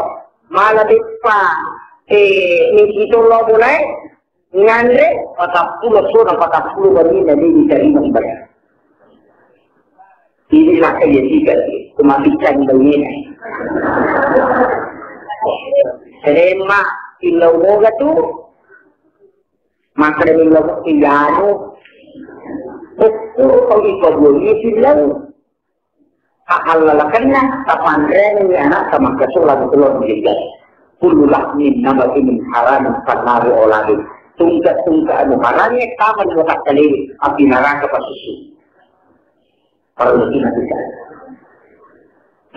mala beppa, eh, misi tollo bolae, nganre, patappulo sona, patappulo banina, de' ditarima ibadah. Ini maka ya tiga, cuma bicara banina. Serema, ilau moga tu, maka dari lo iyanu, ukur kau ikabuni silau. Ahallalakenna, tapanreni anakta makkasola betul menjadi. Kullu lahmin nabati min haramin fannaru auladu. Tungka-tungka anu harami tama di watakkaliri, api neraka pasusu. Parellu kita.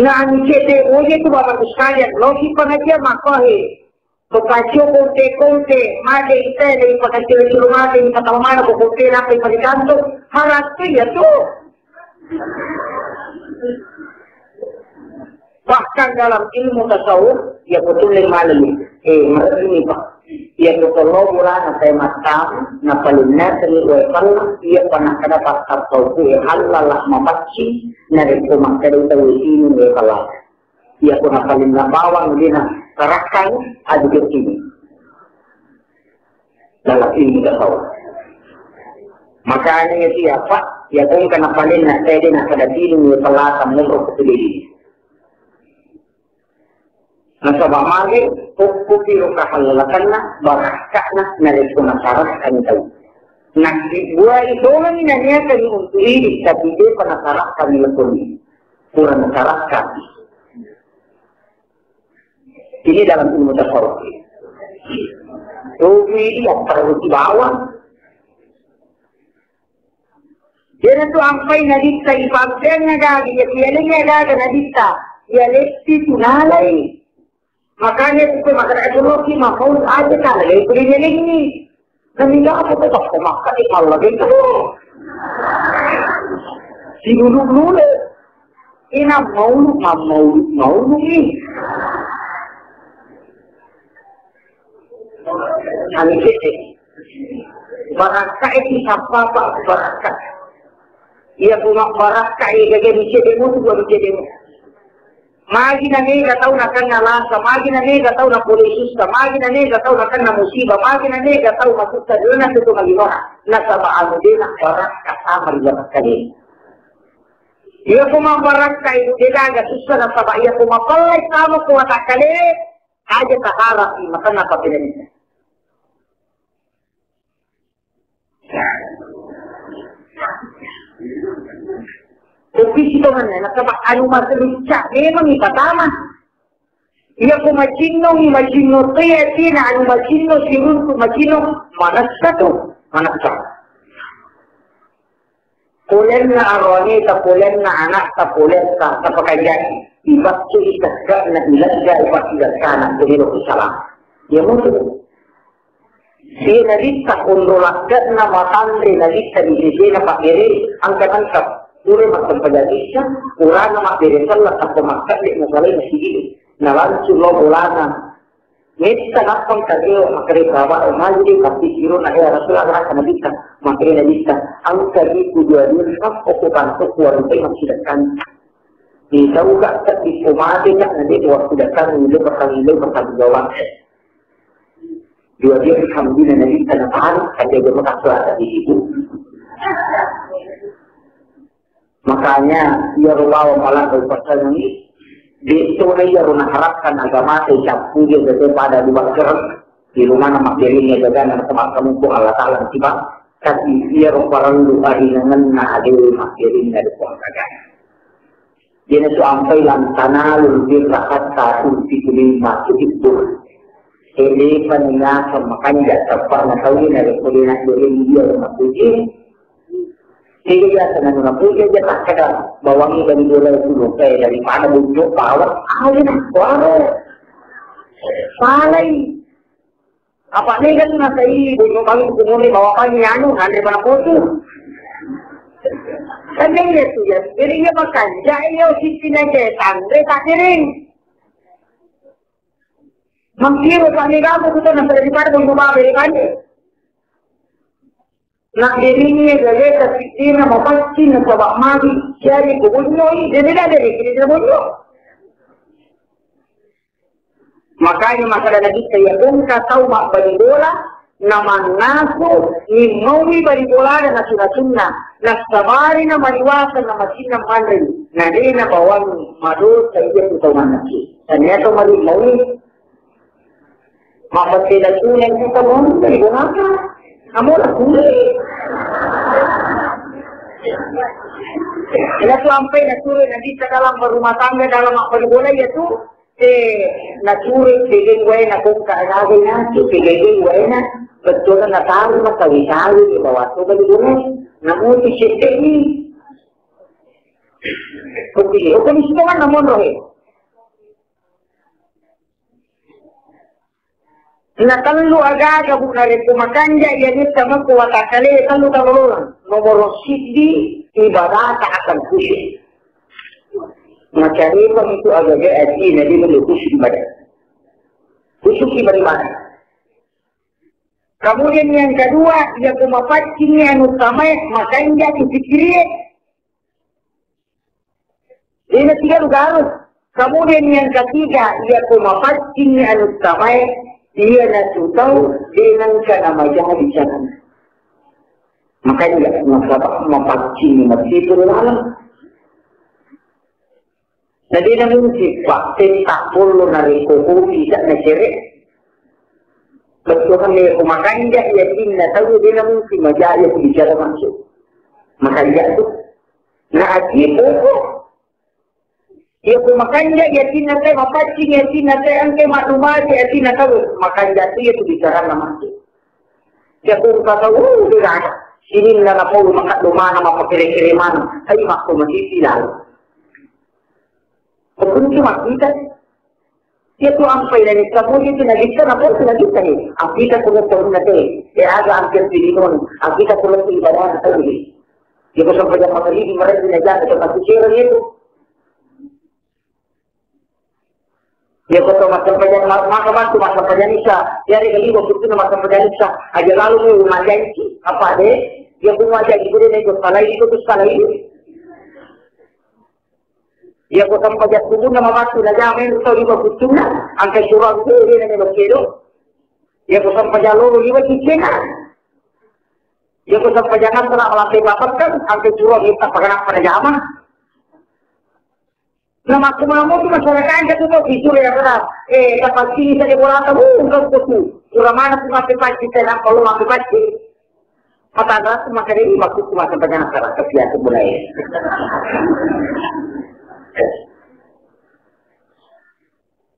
Nah, anu cete, oje tu Bapak Ibu sekalian, loki pengajian maka he. Pakacio konte-konte, mate ita dari pakacio curu mate, di patama mana ko konte, napa ipake kanto, haram tu ya tu. Bahkan dalam ilmu tasawuf, ya betul yang malam, eh, malam ini, Pak. Ya betul lo bolana saya matam, na paling nasa ni wa sallam, iya pernah kada pasal tau ku, eh, halal lah mapacci, na rekko makkada ita wesini wa sallam. Iya, ko napalenna bawang, de' nasarahkan, aju kecil. Dalam ilmu tasawuf. Makanya iya, Pak, iya, ko engka napalenna, saya de' nakkada tiling, iya, salata, muruk, kecil. Nasaba mage, okko piro kahallalakanna, barakka'na, narekko nasarahkan tau. Nakkibuai tongengi naniakangi untuk idi, tapi de'pa nasarahkan lekkoni. Pura nasarahkan. Ini dalam ilmu tasawuf. Rugi iya, perlu dibawa. Jadi tu ampai naditta ipampeang gaga, iya pialengi gaga naditta. Iya letti tu nalai. Makanya itu makanya itu loki mau aja kan, ya itu ini. Namiga apa tu, tak makan di Allah gitu. Si dulu dulu. Ina maulu, ma-, maulu, maulu ni. Ani cete. Barakka itu siapa, Pak? Barakka. Iya, kuma barakka, iya, gede ni cete mu tu, gua cete mu. Magi na mega tau nakenna lasa, magi na mega tau napole sussa, magi na mega tau nakenna musibah, magi na mega tau masukka dena tu magi nora. Nasaba anu dena barakka sama ri watakkale. Iya ko mabarakka itu de gaga sussa nasaba iya ko mapellai sama ko watakkale, aja taharap matanna papiranita. Kopi sitonganna, nasaba anu maselicca memang ipatama. Iya ko macinnong, macinno to iya tina anu macinno siruntu macinno manessa to, manessa. Polenna aroaneta, polenna anakta, polenna tapakajai. Ibaccu itekkana ilegga ipasigakkana, kuniro salah. Iya mutu. Iya nalitta onro lakke'na matanre nalitta di sesena pabbere, angka tangkap. Pura mattempajang lissa, purana mabbere sella tappa makkadde masalai masigi. Nalangsung lo bolana. Metta nappang kageo makkeda baba, magi de tapi siro na ya Rasulullah, rasa nalitta, makkeda nalitta. Angka di ku dua dua sappo ko kanto kuarutai massidekkan. Di tau ka tadi ko mate ka nade waktu datang nilo bakal nilo bakal jawab. Dua dia hambina Nabi tanah tahan, ada jemaah suara di situ. Makanya, iya rubawa malah berpasangan ini. Di itu iya runa harapkan agama saya campur dia betul pada dua kereng. Di rumah nama dirinya jaga nama tempat kamu pun Allah Ta'ala tiba. Tapi iya ruparan lu ari nengen na ada rumah dirinya di puang kagak. Iyanatu ampai lan tanalul birra hatta tunfiqu mimma tuhibbun. Elepa ni naseng makanja teppa'na tauwe narekko de' naddoreng dia napuji. Sehingga biasa nanu napuji aja takkeda bawangi bali bola itu lupa daripada bujur bawang. Ah, iya, kuaro. Salai. Apa mega tu nasai, bunyi kami kumuni bawa kami anu, nanti mana foto. Kan dia tu ya. Jadi dia makan, jai yo sisi naja, tangre tak kering. Mangkiro tak mega aku tu nasa daripada bunyi bawa dari mana. Nadderingngi gagata siddina mapaccing nasaba magi, jari ko bonyoi, jadi ada dari kiri bonyo. Makanya makkeda Nabitta, iya bongka tau mabbali bola, namannasu, nimmaui bali bolana nasu-nasunna, nassabari namariwasa namacinna manrei, nadena bawangi madosa iya tu tau mannasu. Tania tau marimmaui, mabbali nasuna itu tau manrei, bonaka, namola kule. Ila tu ampai nasuro Nabitta dalam berumah tangga, dalam mabbali bola iya tu, Eh, naturoi pegeng waena, bongka gaga nasu, pegeng waena, bettuanna nataru, natawi-tawi, bawa to bali bola, namuti cedde'ni. Kopi, oh, kopi sitongan namonro he. Na tellu agaga, Bu, narekko makanja iya netta mekko watakkale tellu talololang. Nomoro siddi, ibadata akan khusyuk. Macarepa itu agaga aji na di melo khusyuk ibadah. Khusyuk ibadah. Kemudian yang kedua, iya ko mapaccingi anu tamae, makanja tu pikirie. Dena tiga lu garus. Kemudian yang ketiga, iya ko mapaccingi anu tamae, iya natu tau denangka namajaha bicarana. Makanya nasaba mapaccingi masitu dalam. Na dena mungkin, Pak, tetta bollo narekko kopi isak nasere. Bettuanna iya ko makanja iya cinna tau, dena mungkin majari aku bicara masuk. Makanja tu. Na aji pokok. Iya ko makanja iya cinna tau, mapaccing iya cinna tau, engka maklumati iya cinna tau, makanja tu iya tu bicarana masuk. Iya ko engka tau, uh, udah ada. Sininna napau maka domana mapakere-kere mana. Hai makko masisi lalu. Pokoknya cuma kita. Iya tu ampai dari kamu itu lagi kita, napau itu lagi kita ni. Aku kita kuno tahu nanti. Ya ada hampir di Linon. Aku kita kuno di bawah tahu ni. Iya ko sampajang magaribi, maraji na jaka, to pasti kira itu. Iya ko to massampajang ma-, maka bantu massampajang isa. Iya de kali waktu itu massampajang isa. Aja lalu mu majanci apa de? Iya ko majanci ko de nego salai ko tu salai. Iya ko sampajang subuhna mabantu na jama itu tau lima kutuna. Angkai surau itu de na nego kedo. Iya ko sampajang lolo lima cicena. Iya ko sampajang asar malampe papakan, angke curo minta pakanappa na jama. Na makkumamo tu masyarakat angke tu tau sisure ya kena. Eh, tapasini saja bola tabu, engkau tu. Pura mana tu mape pacci, saya nampak lu mape pacci. Mata tu maka dia waktu tu masa pakanappa, tapi aku mulai.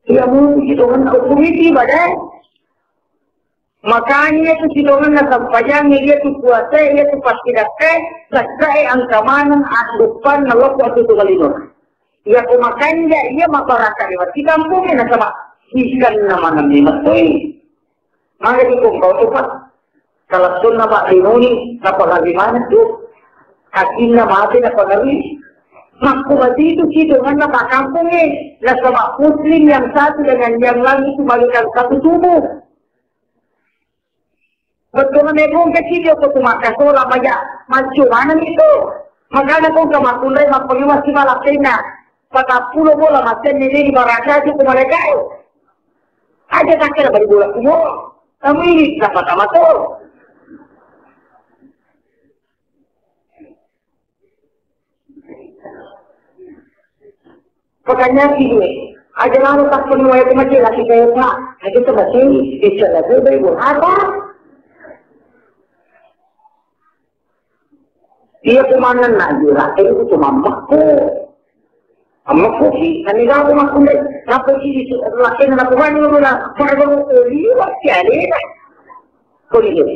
Iya, mungkin itu kan hukum itu ibadah. Makanya itu sidonganna sampajang, iya tu puasa, iya tu pasti dakka, dakka e angka maneng, addupan, naloko atu tu kalino. Iya ko makanja, iya mabaraka lewat di kampung, nasaba ikan na maneng ni matoi. Maka di kongkau tu, Pak. Kalau sunna, Pak, linuni, napa lagi mana tu? Akhirnya mati, napa lagi? Makku mati itu sidonganna Pak kampung e. Nasaba muslim yang satu dengan yang lain itu bagaikan satu tubuh. Bettuanna mebong kecil yo ko tu makkasola maja mancu maneng itu. Makana ko engka makkunrai mappengewa si malappenna. Patappulo bola maccenne deni barakaji ko malaikae. Aja takkeda bari bola kumo. Kamu ini dapat sama tu. Pertanyaan kedua, aja lalo tak penuh ayat macam lagi saya Pak. Aja tu masih bisa lagi baik buat apa? Iya, komandan najura, eh, itu cuma makku. Amma kopi, kami gak aku makundai. Napa sih di lakena napa bani lu na, pada lu liwat si alena. Kau lihat.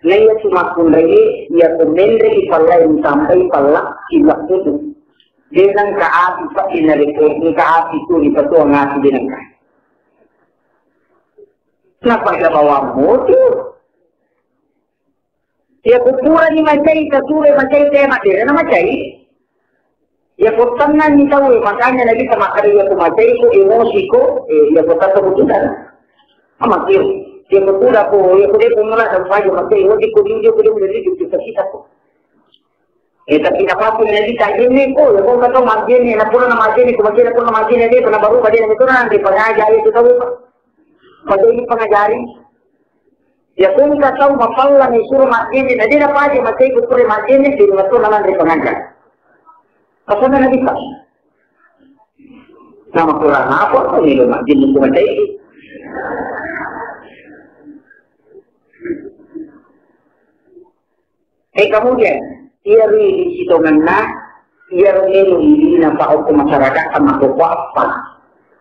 Nah, iya cuma kundai, iya ku menre di pallai, sampai palla, sila kudu. Denang ka api, Pak, ina rekor, ka api tu, di patuang api denang ka. Napa ada bawa motor? Iya ko purani macai, tasuro macai, te maderena macai. Iya ko tennanni tau, makanya Nabitta makkeda, iya ko macai ko, emosi ko, eh, iya ko tau keputusan. Amakir. Dia ko kuda ko, ya ko dia ko mula dan paja, maka ya wajib ko dia, dia ko dia udah tujuh kita kita ko. Eh, tapi apa pun yang kita ini ko, ya ko kata majene, na pura na majene ko, majene ko, na majene dia, pernah baru pada yang itu nanti pengajar itu tahu, Pak. Pada ini pengajari. Ya ko kita tahu mapalla ni suruh majene, na dia apa aja, maka itu pura majene, di rumah tu nanti pengajar. Apa nanti, Pak? Nama kurang apa ko ni rumah jenis rumah saya. Eh, kemudian, iya ri sitonganna, iya ro melo ilina pa okko masyarakat sama toko apa.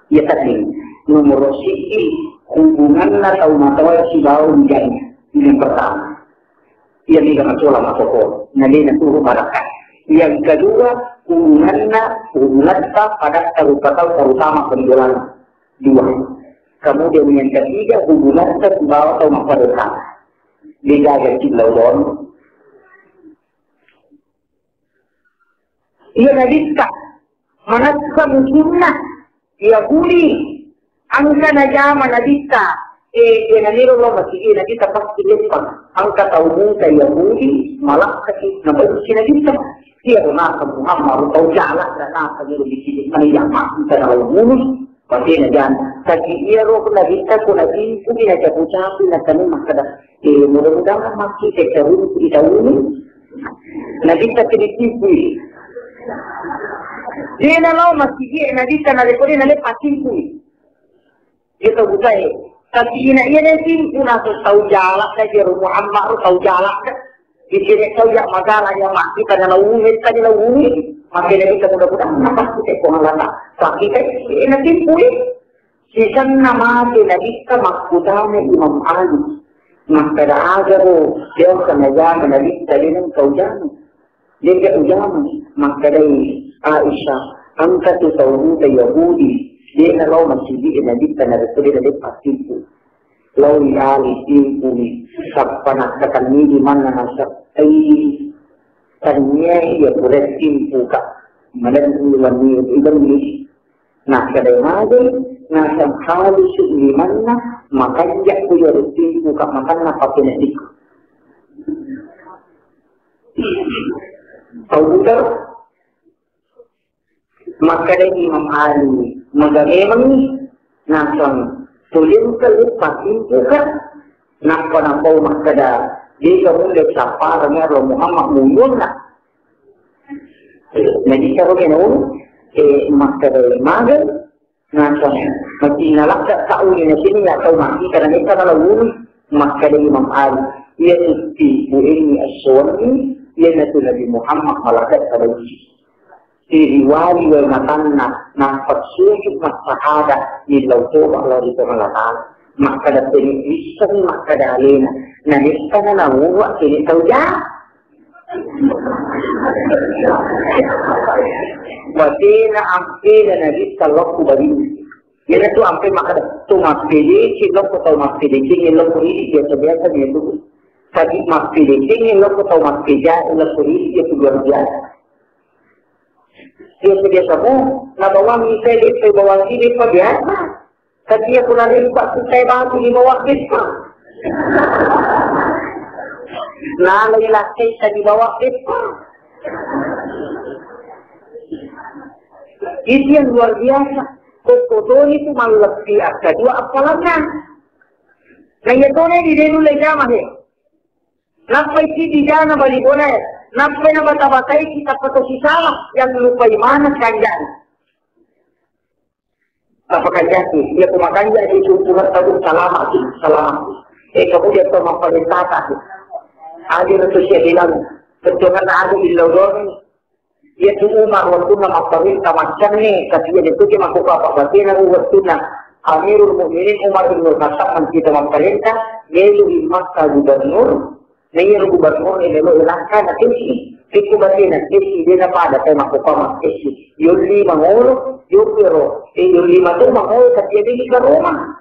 Iya tadi, nomor siji hubunganna tau matoa sibawa ujana. Yang pertama. Iya mega macola makkokoro, nalena tuhu barakka. Yang kedua, hubunganna, hubungatta padatta rupa tau, terutama pembolang. Dua. Kemudian yang ketiga, hubungatta sibawa tau mapparenta. Degaga cillau don. Iya nabitta manassa musunna Yahudi. Engka najama nabitta, eh, eh, naniro lo masigi nabitta pasti leppang. Engka tau muta Yahudi, malakkasi, nabenci nabitta. Iya, naseng Muhammad, tau jala, dan naseng iro bisi, mana yang mati, karena lo bunuh, pasti najama. Tapi iya ro nabitta, ko nabitta, nacapu-capu, nakanu makkada, eh, mudah-mudahan mati, sekarang kita ini. Nabitta tuli timpui. Dena lao masigi nabitta narekko dena lepa timpui. Iya tau butae. Tapi ina iya ne timpu naso tau jalak ka jero Muhammad ro tau jalak ka. Dicene tau ya magala ya mati kana launi tadi launi. Maka nabitta mudah-mudahan apa kita ko ngalana. Tapi kan ina timpui. Sisenna mate nabitta makkutana Imam Ali. Makkada agaro biasa najama nabitta deneng tau jama. De'ga ujama. Makkedai Aisyah, engka tu tau buta Yahudi, de'na lao masigi nabitta narekko de'na leppa timpu. Lao ri Ali timpuni, sappa nakkatannidi manna nasappai tanniai iya pura timpuka. Malenni wanni ibenni. Nakkeda magi, naseng halusu limanna, makanja ku iyaro timpuka matanna papene'niku. Abu Dar, makkeda Imam Ali, maga memangngi, naseng tuliuka leppa timpuka, nappa napau makkeda, de'ga mulle sapparengngi ro Muhammad munduanna. Nabitta roge naulu, eh, makkeda maga, naseng, mati nalakka tauni nasini ya tau mati karena netta nalawuni, makkeda Imam Ali, iya tutti buenni assuwanni, iyanatu Nabi Muhammad malakka tadausi. Siriwali wae matanna, nappa sujud massahada, millau toba lao ri Puang Allah Ta'ala. Makkeda teni wissengi makkeda alena, nanessa na namuwa teni tau ja. Batena ampena nabitta lokku barinni. Iyanatu ampe makkeda, tu mappedeki lokko tau mappedeki lokko idi biasa-biasa ni tu. Tapi mappedeki lokko tau mappeja lokko idi itu luar biasa. Biasa-biasa mu, nabawangi saya depa bawangi depa biasa. Tapi iya pura rimpa tu saya batu di bawah depa. Nalai lakketta di bawah depa. Itu yang luar biasa. Kokkotoni tu malleppi akkadua appalanna. Na iya tone di denu le jama he. Nappai ki dijana bali bola. Nappai na bata-batai kita foto sisala yang lupai mana kanjani. Apa kanjaki, iya ko makanja di sumpura tabu salama ki, salama. Eh, kemudian to mapparentata ki. Adil tu sia bilang, ketuangan adu illau doni. Iya tu Umar waktunna mapparenta maccanne, tapi iya tu ke mako apa batena waktunna Amirul Mukminin Umar bin Khattab mancita mapparenta, melu Makkah gubernur, Naiya ro gubernur e melo e langka na kesi, pekko bate na kesi, de na pada kai makkokama kesi. Yolli mangolo, yopero, e yolli mato mangolo, tapi ada di karoma.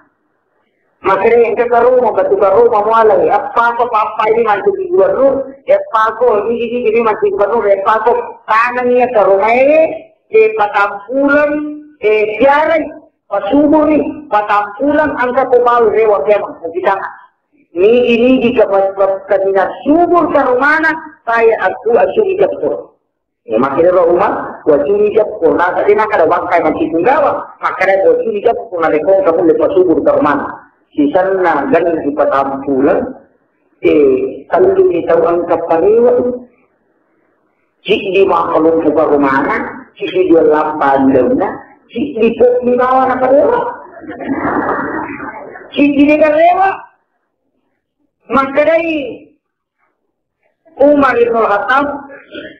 Makanya yang ke karoma, batu karoma mualai, apa apa papa ini mantu di gubernur, ya apa ko ini ini ini mantu di gubernur, ya apa ko tanang ya karoma e, e patampulan, e siaran, Pasuburi, patampuleng engka ko bau rewa kemang, kita. Nigi-nigi ke pas-, pas-, kaminang subur karomana, saya aku asuri jeppo. Ya, makkedaro Umar, wacuri jeppo, na tadi na kada wakkai maki punggawa, makkeda wacuri jeppo, na rekong kamu lepa subur karomana. Sisenna ganna ipatampuleng, eh, telluni tau engka parewa. Siddi makkalompo karomana, siddi dua lampa andauna, siddi pokmi bawa na karewa. Siddi dega rewa. Makkedai Umar ibn Khattab,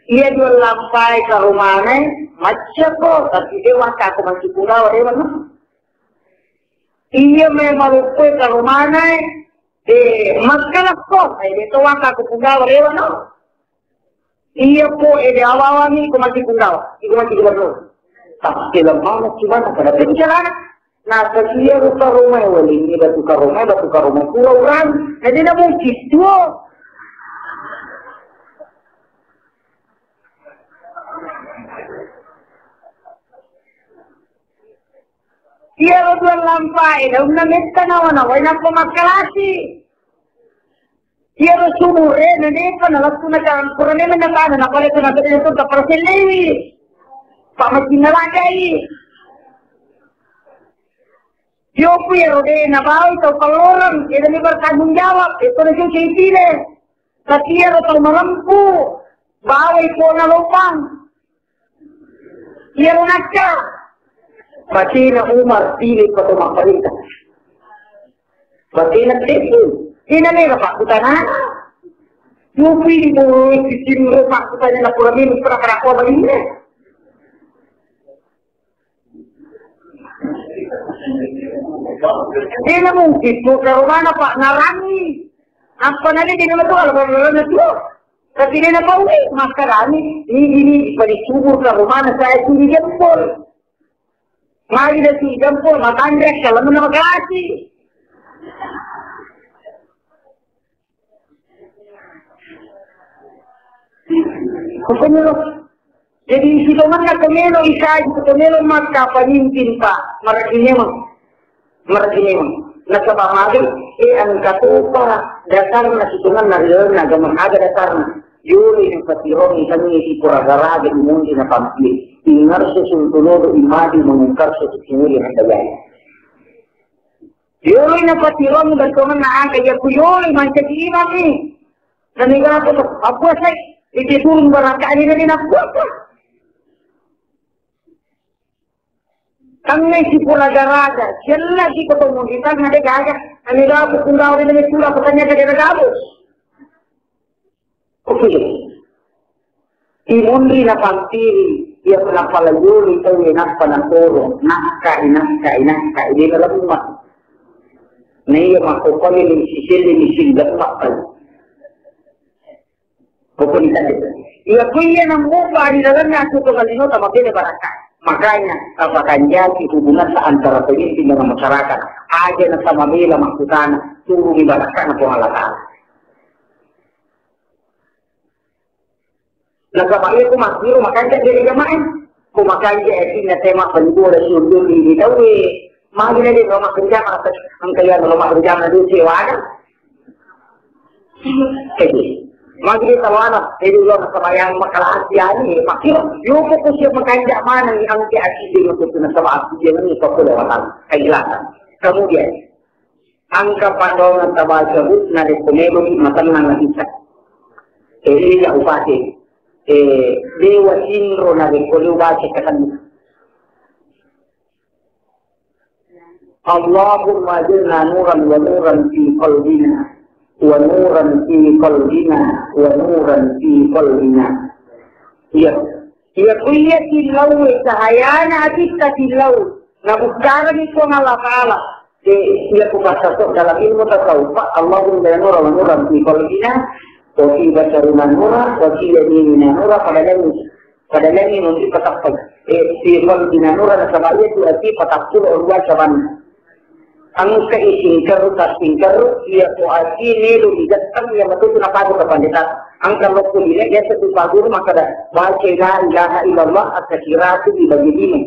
iya dua lampai karomanae, maccako, tapi de wakka ko maki punggawa, de wano. Iya me maloppoe karomanae, eh, makkalakko, eh, de to wakka ko punggawa, de wano. Iya po, ede awawangi ko maki punggawa, iko maki gubernur. Tapi lemah maki mana pada pencelana. Nah, setia rupa rumah wali ini batu karomai, batu karomai pura urang. Jadi na mungkin tuo. Iya lo dua lampai, daunna metta nawa-nawa, nappa makkalasi. Iyaro sumure na depa nalettu na campurane menna tana, napale tana tadi itu taparsellewi. Pak macinna lagai. Yoku iyaro de na bawai tau kalloreng, iyaro ni bertanggung jawab, itu na cuci itile. Tapi iyaro tau marempu, bawai pona lopang. Iyaro nacca. Batena Umar pilih pada mapparintah. Batena tepu. Ina mega pakkutana. Yupi di bulu sisiro pakkutana na pura minu pura karakuwa balinna. Dena mungkin tu karomana pak narangi. Apa nade dena matu ala karomana tu. Tapi de napau, eh, makkarani, ini, ini, pada subur karomana saya curi jempol. Magi da curi jempol, matanre, kalau mana makasih. Pokoknya lo, jadi sitongenna kemelo isaji, kemelo maka pemimpin, Pak, maragi memang. Maragi memang. Nasaba magi, e, engka topa dasarna sitongenna ri lalenna agama, aga dasarna. Yolo napatirongi tania sipuraga-raga imonri napampie. Ingarso sultulodo imadi mengungkarso sukimuri handayai. Yolo napatirongi bettongenna aga iya ku yolo mancaji imami. Naniga apa tu? Apa sai? Iti turun barakani nani napuasa. Tangngai sipuraga-raga, siella sikoto mujitanna de gaga, anu dapu punggawa de tula petanya de gaga. Oke. Imunri napampiri, iya napala yoli tau nappa natoro, nakka, inakka, inakka, idena lemma. Na iya makkokkoe ni siselle ni sing lemma tau. Pokoknya tadi. Iya, ku iya nambuka di dalamnya aku tuh kali nota mabele baraka. Makanya, apa kanjaki hubungannya antara pemimpin dengan masyarakat. Aja na sama bela maksudana, turun di baraka na Puang Allah Ta'ala. Nasaba iya ku makkiro makanja jadi jamaah. Ku makanja atinna tema penjual sundul di tawe. Magi na de lo makanja, engka iya lo makanja na duce wadah. Jadi, magi de tawana, jadi lo sembahyang makala asiani, makkiro, yo pokok siap makanja mana ni angke akide untuk nasaba akide ni pokok lewatan, kehilangan. Kemudian, engka padongan tabaca hut narekko meloki matennang isa. Jadi, ya upate, eh, dewa sinro narekko liu baca katenna. Allahumma ajirna nuran wa nuran fi qalbina, wa nuran fi qalbina, wa nuran fi qalbina. Iya. Iya, ku iya tillau, cahayana atitta tillau. Nabukkarani Puang Allah Ta'ala. Eh, iya ku passato dalam ilmu tasawuf, Pak. Allahumma ya nura wa nuran fi qalbina, wa fi basarina nura, wa fi yaminina nura, pada lagi. Pada lagi nanti patappai. Eh, fi qalbina nura nasaba iya tu ati patappulo dua sabanna. Engka isingkeru tasingkeru, iya ko ati melo digattang iya matutu napadu ke pandita. Engka lokko dina biasa tu paguru makkada, baca la ilaha illallah, atasiratu di bagi lima.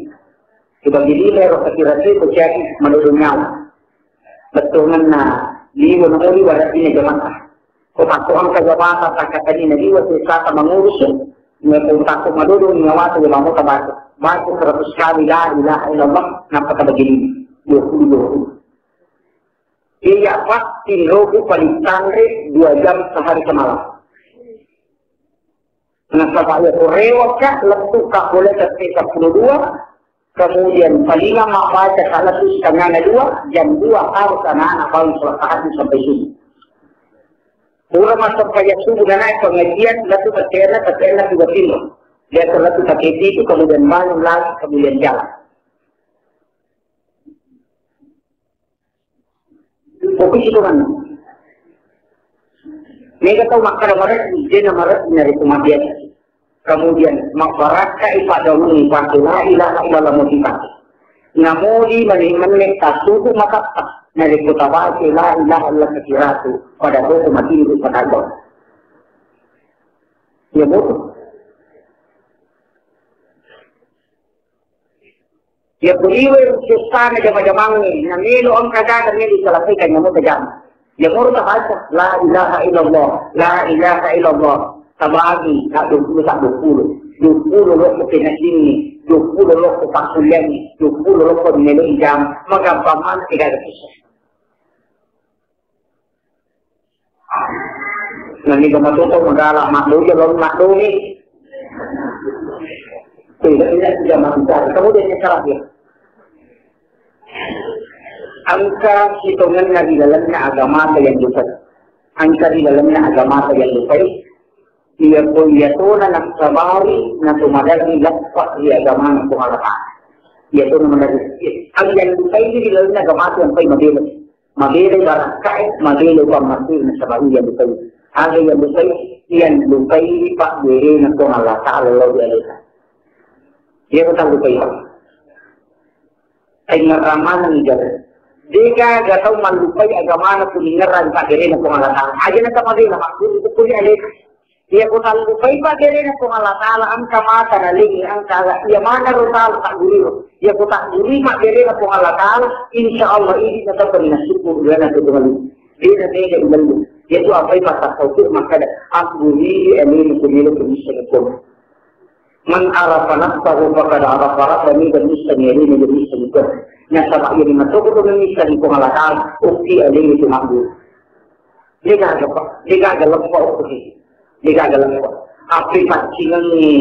Dibagi lima ero kira-kira itu jadi menurut nyawa. Bettuanna liwa namoli warajine jamata. Ko takko engka jamata takkatanina liwa sesata mangurus. Meko takko madodong nyawata ya mamo tabaca. Baca seratus kali la ilaha illallah, nappa tabagi lima. Dua puluh, dua puluh. Iya, Pak, tinroku paling tanre dua jam sehari semalam. Nasaba iya ko rewakka, lettukka boleh ke sepuluh dua, kemudian palinga mabbaca ka lettu setengahna dua, jam dua harus anak-anak bangun sholat tahajud sampai subuh. Pura massempajang subuh na naik pengajian, lettu paterna, paterna dua kilo. Biasa lettu pakai itu, kemudian bangun lagi, kemudian jalan. Fokus itu kan. Mega tau makkada mareddi, dena mareddi narekko mabbiasa. Kemudian, mabbarakkai paddaungi pake la ilaha illallah modi pake. Namodi mani menne tasuku matatta, narekko tabake la ilaha illallah kasiratu, pada toko matinru pada Allah. Ya, betul. Iya, puriwe sessana jama-jamangnge, na melo engka gaga melo diselesaikan namo kajama. Iya, moro tabaca, la ilaha illallah, la ilaha illallah. Tabagi, tak dua puluh, tak dua puluh. Dua puluh lokko pengajiangnge, dua puluh lokko pakkuliangnge, dua puluh lokko melo jama. Magampang maneng, tidak ada susah. Nani ko matuto magala maddoja lawan maddomi. Tidak, tidak, tidak maksud. Kemudian yang terakhir. Engka sitongenna ri lalenna agamata yang lupai. Engka ri lalenna agamata yang lupai. Iya ko iya tona nassabari na to maderri leppa ri agamana Puang Allah Ta'ala. Iya tona maderri. Yang lupai ri lalenna agamata yang pai mabela. Mabelai barakkae, mabelai pammasiri nasaba iya lupai. Aga iya lupai, iya lupai pabberena Puang Allah Ta'ala lao ri aleta. Iya ko tallupai. Aingerang maneng jare. Degaga tau mallupai agamana kuningerang pabberena Puang Allah Ta'ala. Aja na tamabela makkuri kukuri aleta. Iya ko tallupai pabberena Puang Allah Ta'ala, engka mata nalengi, engka aga. Iya maneng ro tala tagguriro. Iya ko tagguri pabberena Puang Allah Ta'ala, insya Allah idi na tau nasyukur dana tu Tuhan. Dena mega ilallu. Iya tu apai pasal tauhid makkada agguri alena kumelo kumisa ko. Man arafa nafsahu faqad arafa rabbahu, dan bisa ni alena jadi bisa ni ko. Nasaba iya ni matoko tu bisa ni Puang Allah Ta'ala, ukki alena tu magguri. Degaga, Pak. Degaga leppa okko. Degaga leppa. Appi paccingengngi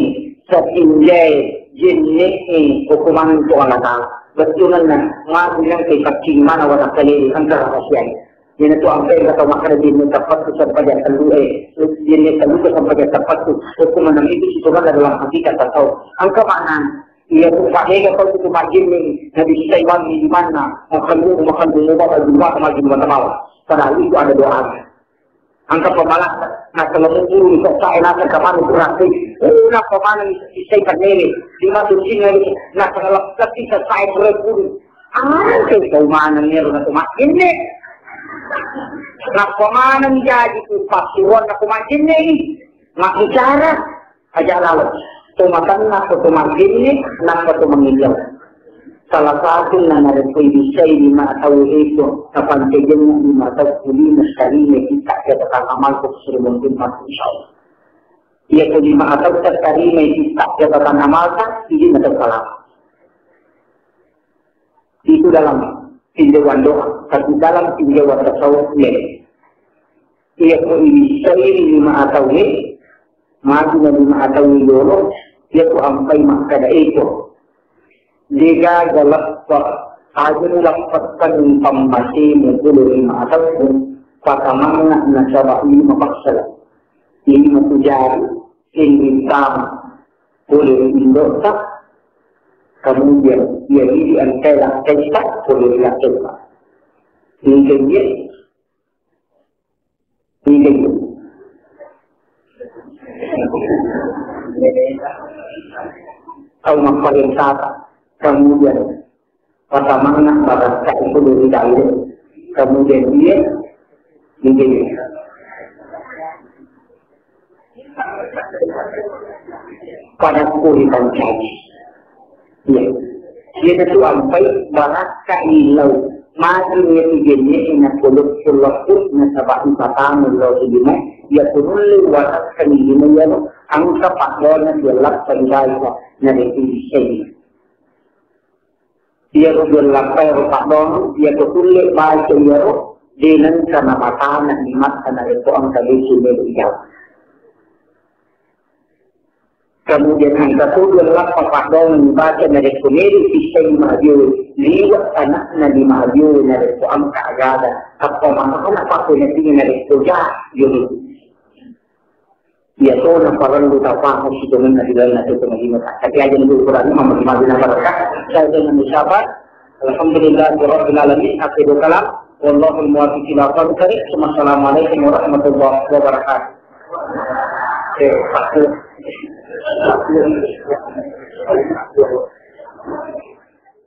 satinjai jenne'e hukuman Puang Allah Ta'ala. Bettuanna, magi nengka ipaccing mana watakkaliri, engka rahasiai. Iyanatu ampe engka tau makkada jenne teppattu sempajang tellu, eh, jenne tellu sempajang teppattu. Hukuman itu sitongenna dalam hakikat tasawuf. Engka makna Iya, tu, Pak, mega tau tu majjenne, nabissai banni limanna, makkandung, makkandung, oba, baju mata, maju mata mawar. Padahal itu ada doanya. Engka pemala, nasaba muburu, sesai, nasaba kamanu, berarti, eh, nappa maneng issai pannene, di matu sini, nasaba lekkasi, sesai, berpuru. Angke kau maneng nero, natu majjenne. Nappa maneng jaji, tu, pasuruan, natu majjenne, mabbicara. Aja laleng. To matanna, to, to majjenne, nappa to mangillau. Salah satu na narekko ibissai lima tau eto, napancajenna lima tau kulina tarima kitta catatan amalku suruh mungkin mati, insyaallah. Iya ko lima tau tarima kitta catatan amalta, idi na tau salama. Itu dalam tinjauan doa, tapi dalam tinjauan tasawuf, iya. Iya ko ibissai lima tau e, magi na lima tau e jolo, iya ko ampai makkada eto. Degaga leppa, aja muleppekkangngi pammasemu pole ri mataku, pakamanna nasaba lima passala. Lima tujari, sending tama, pole ri indo'ta, kemudian iya idi engkai lakkaita, pole ri lakkaita. Niga iye? Niga iye? Tau mapparentata, kemudian patamanna barakka itu dari kayu, kemudian dia niga iye? Pada kuri pancaji. Iya. Iyanatu ampai barakka illau. Magi iyatu jenne'e napoloppo leppu nasaba ipatama lao ri lino. Iyako nulle warakkangi lino iyaro engka paddoanna ri lappai baca narekko ibissai. Iyaro ri lappai ro paddoanna, iyako tulle baca iyaro de nengka namatama limatta narekko engka desu melo ijau. Kemudian engka to dua lappa paddoangeng baca narekko melo ibissai mahadioe, liwe' ana'na di mahadioe narekko engka agaga, tappa maneng napakko natinga narekko ja jolo. Iyato naparellu tapahang sitongenna ri lalenna to madinata. Tapi aja dulu Quran mama di madinah barakah. Saya dengan ucapan Alhamdulillahirabbil alamin. Akhirul kalam. Wallahul muwaffiq ila aqwamit thariq. Assalamualaikum warahmatullahi wabarakatuh. Eh, Pak.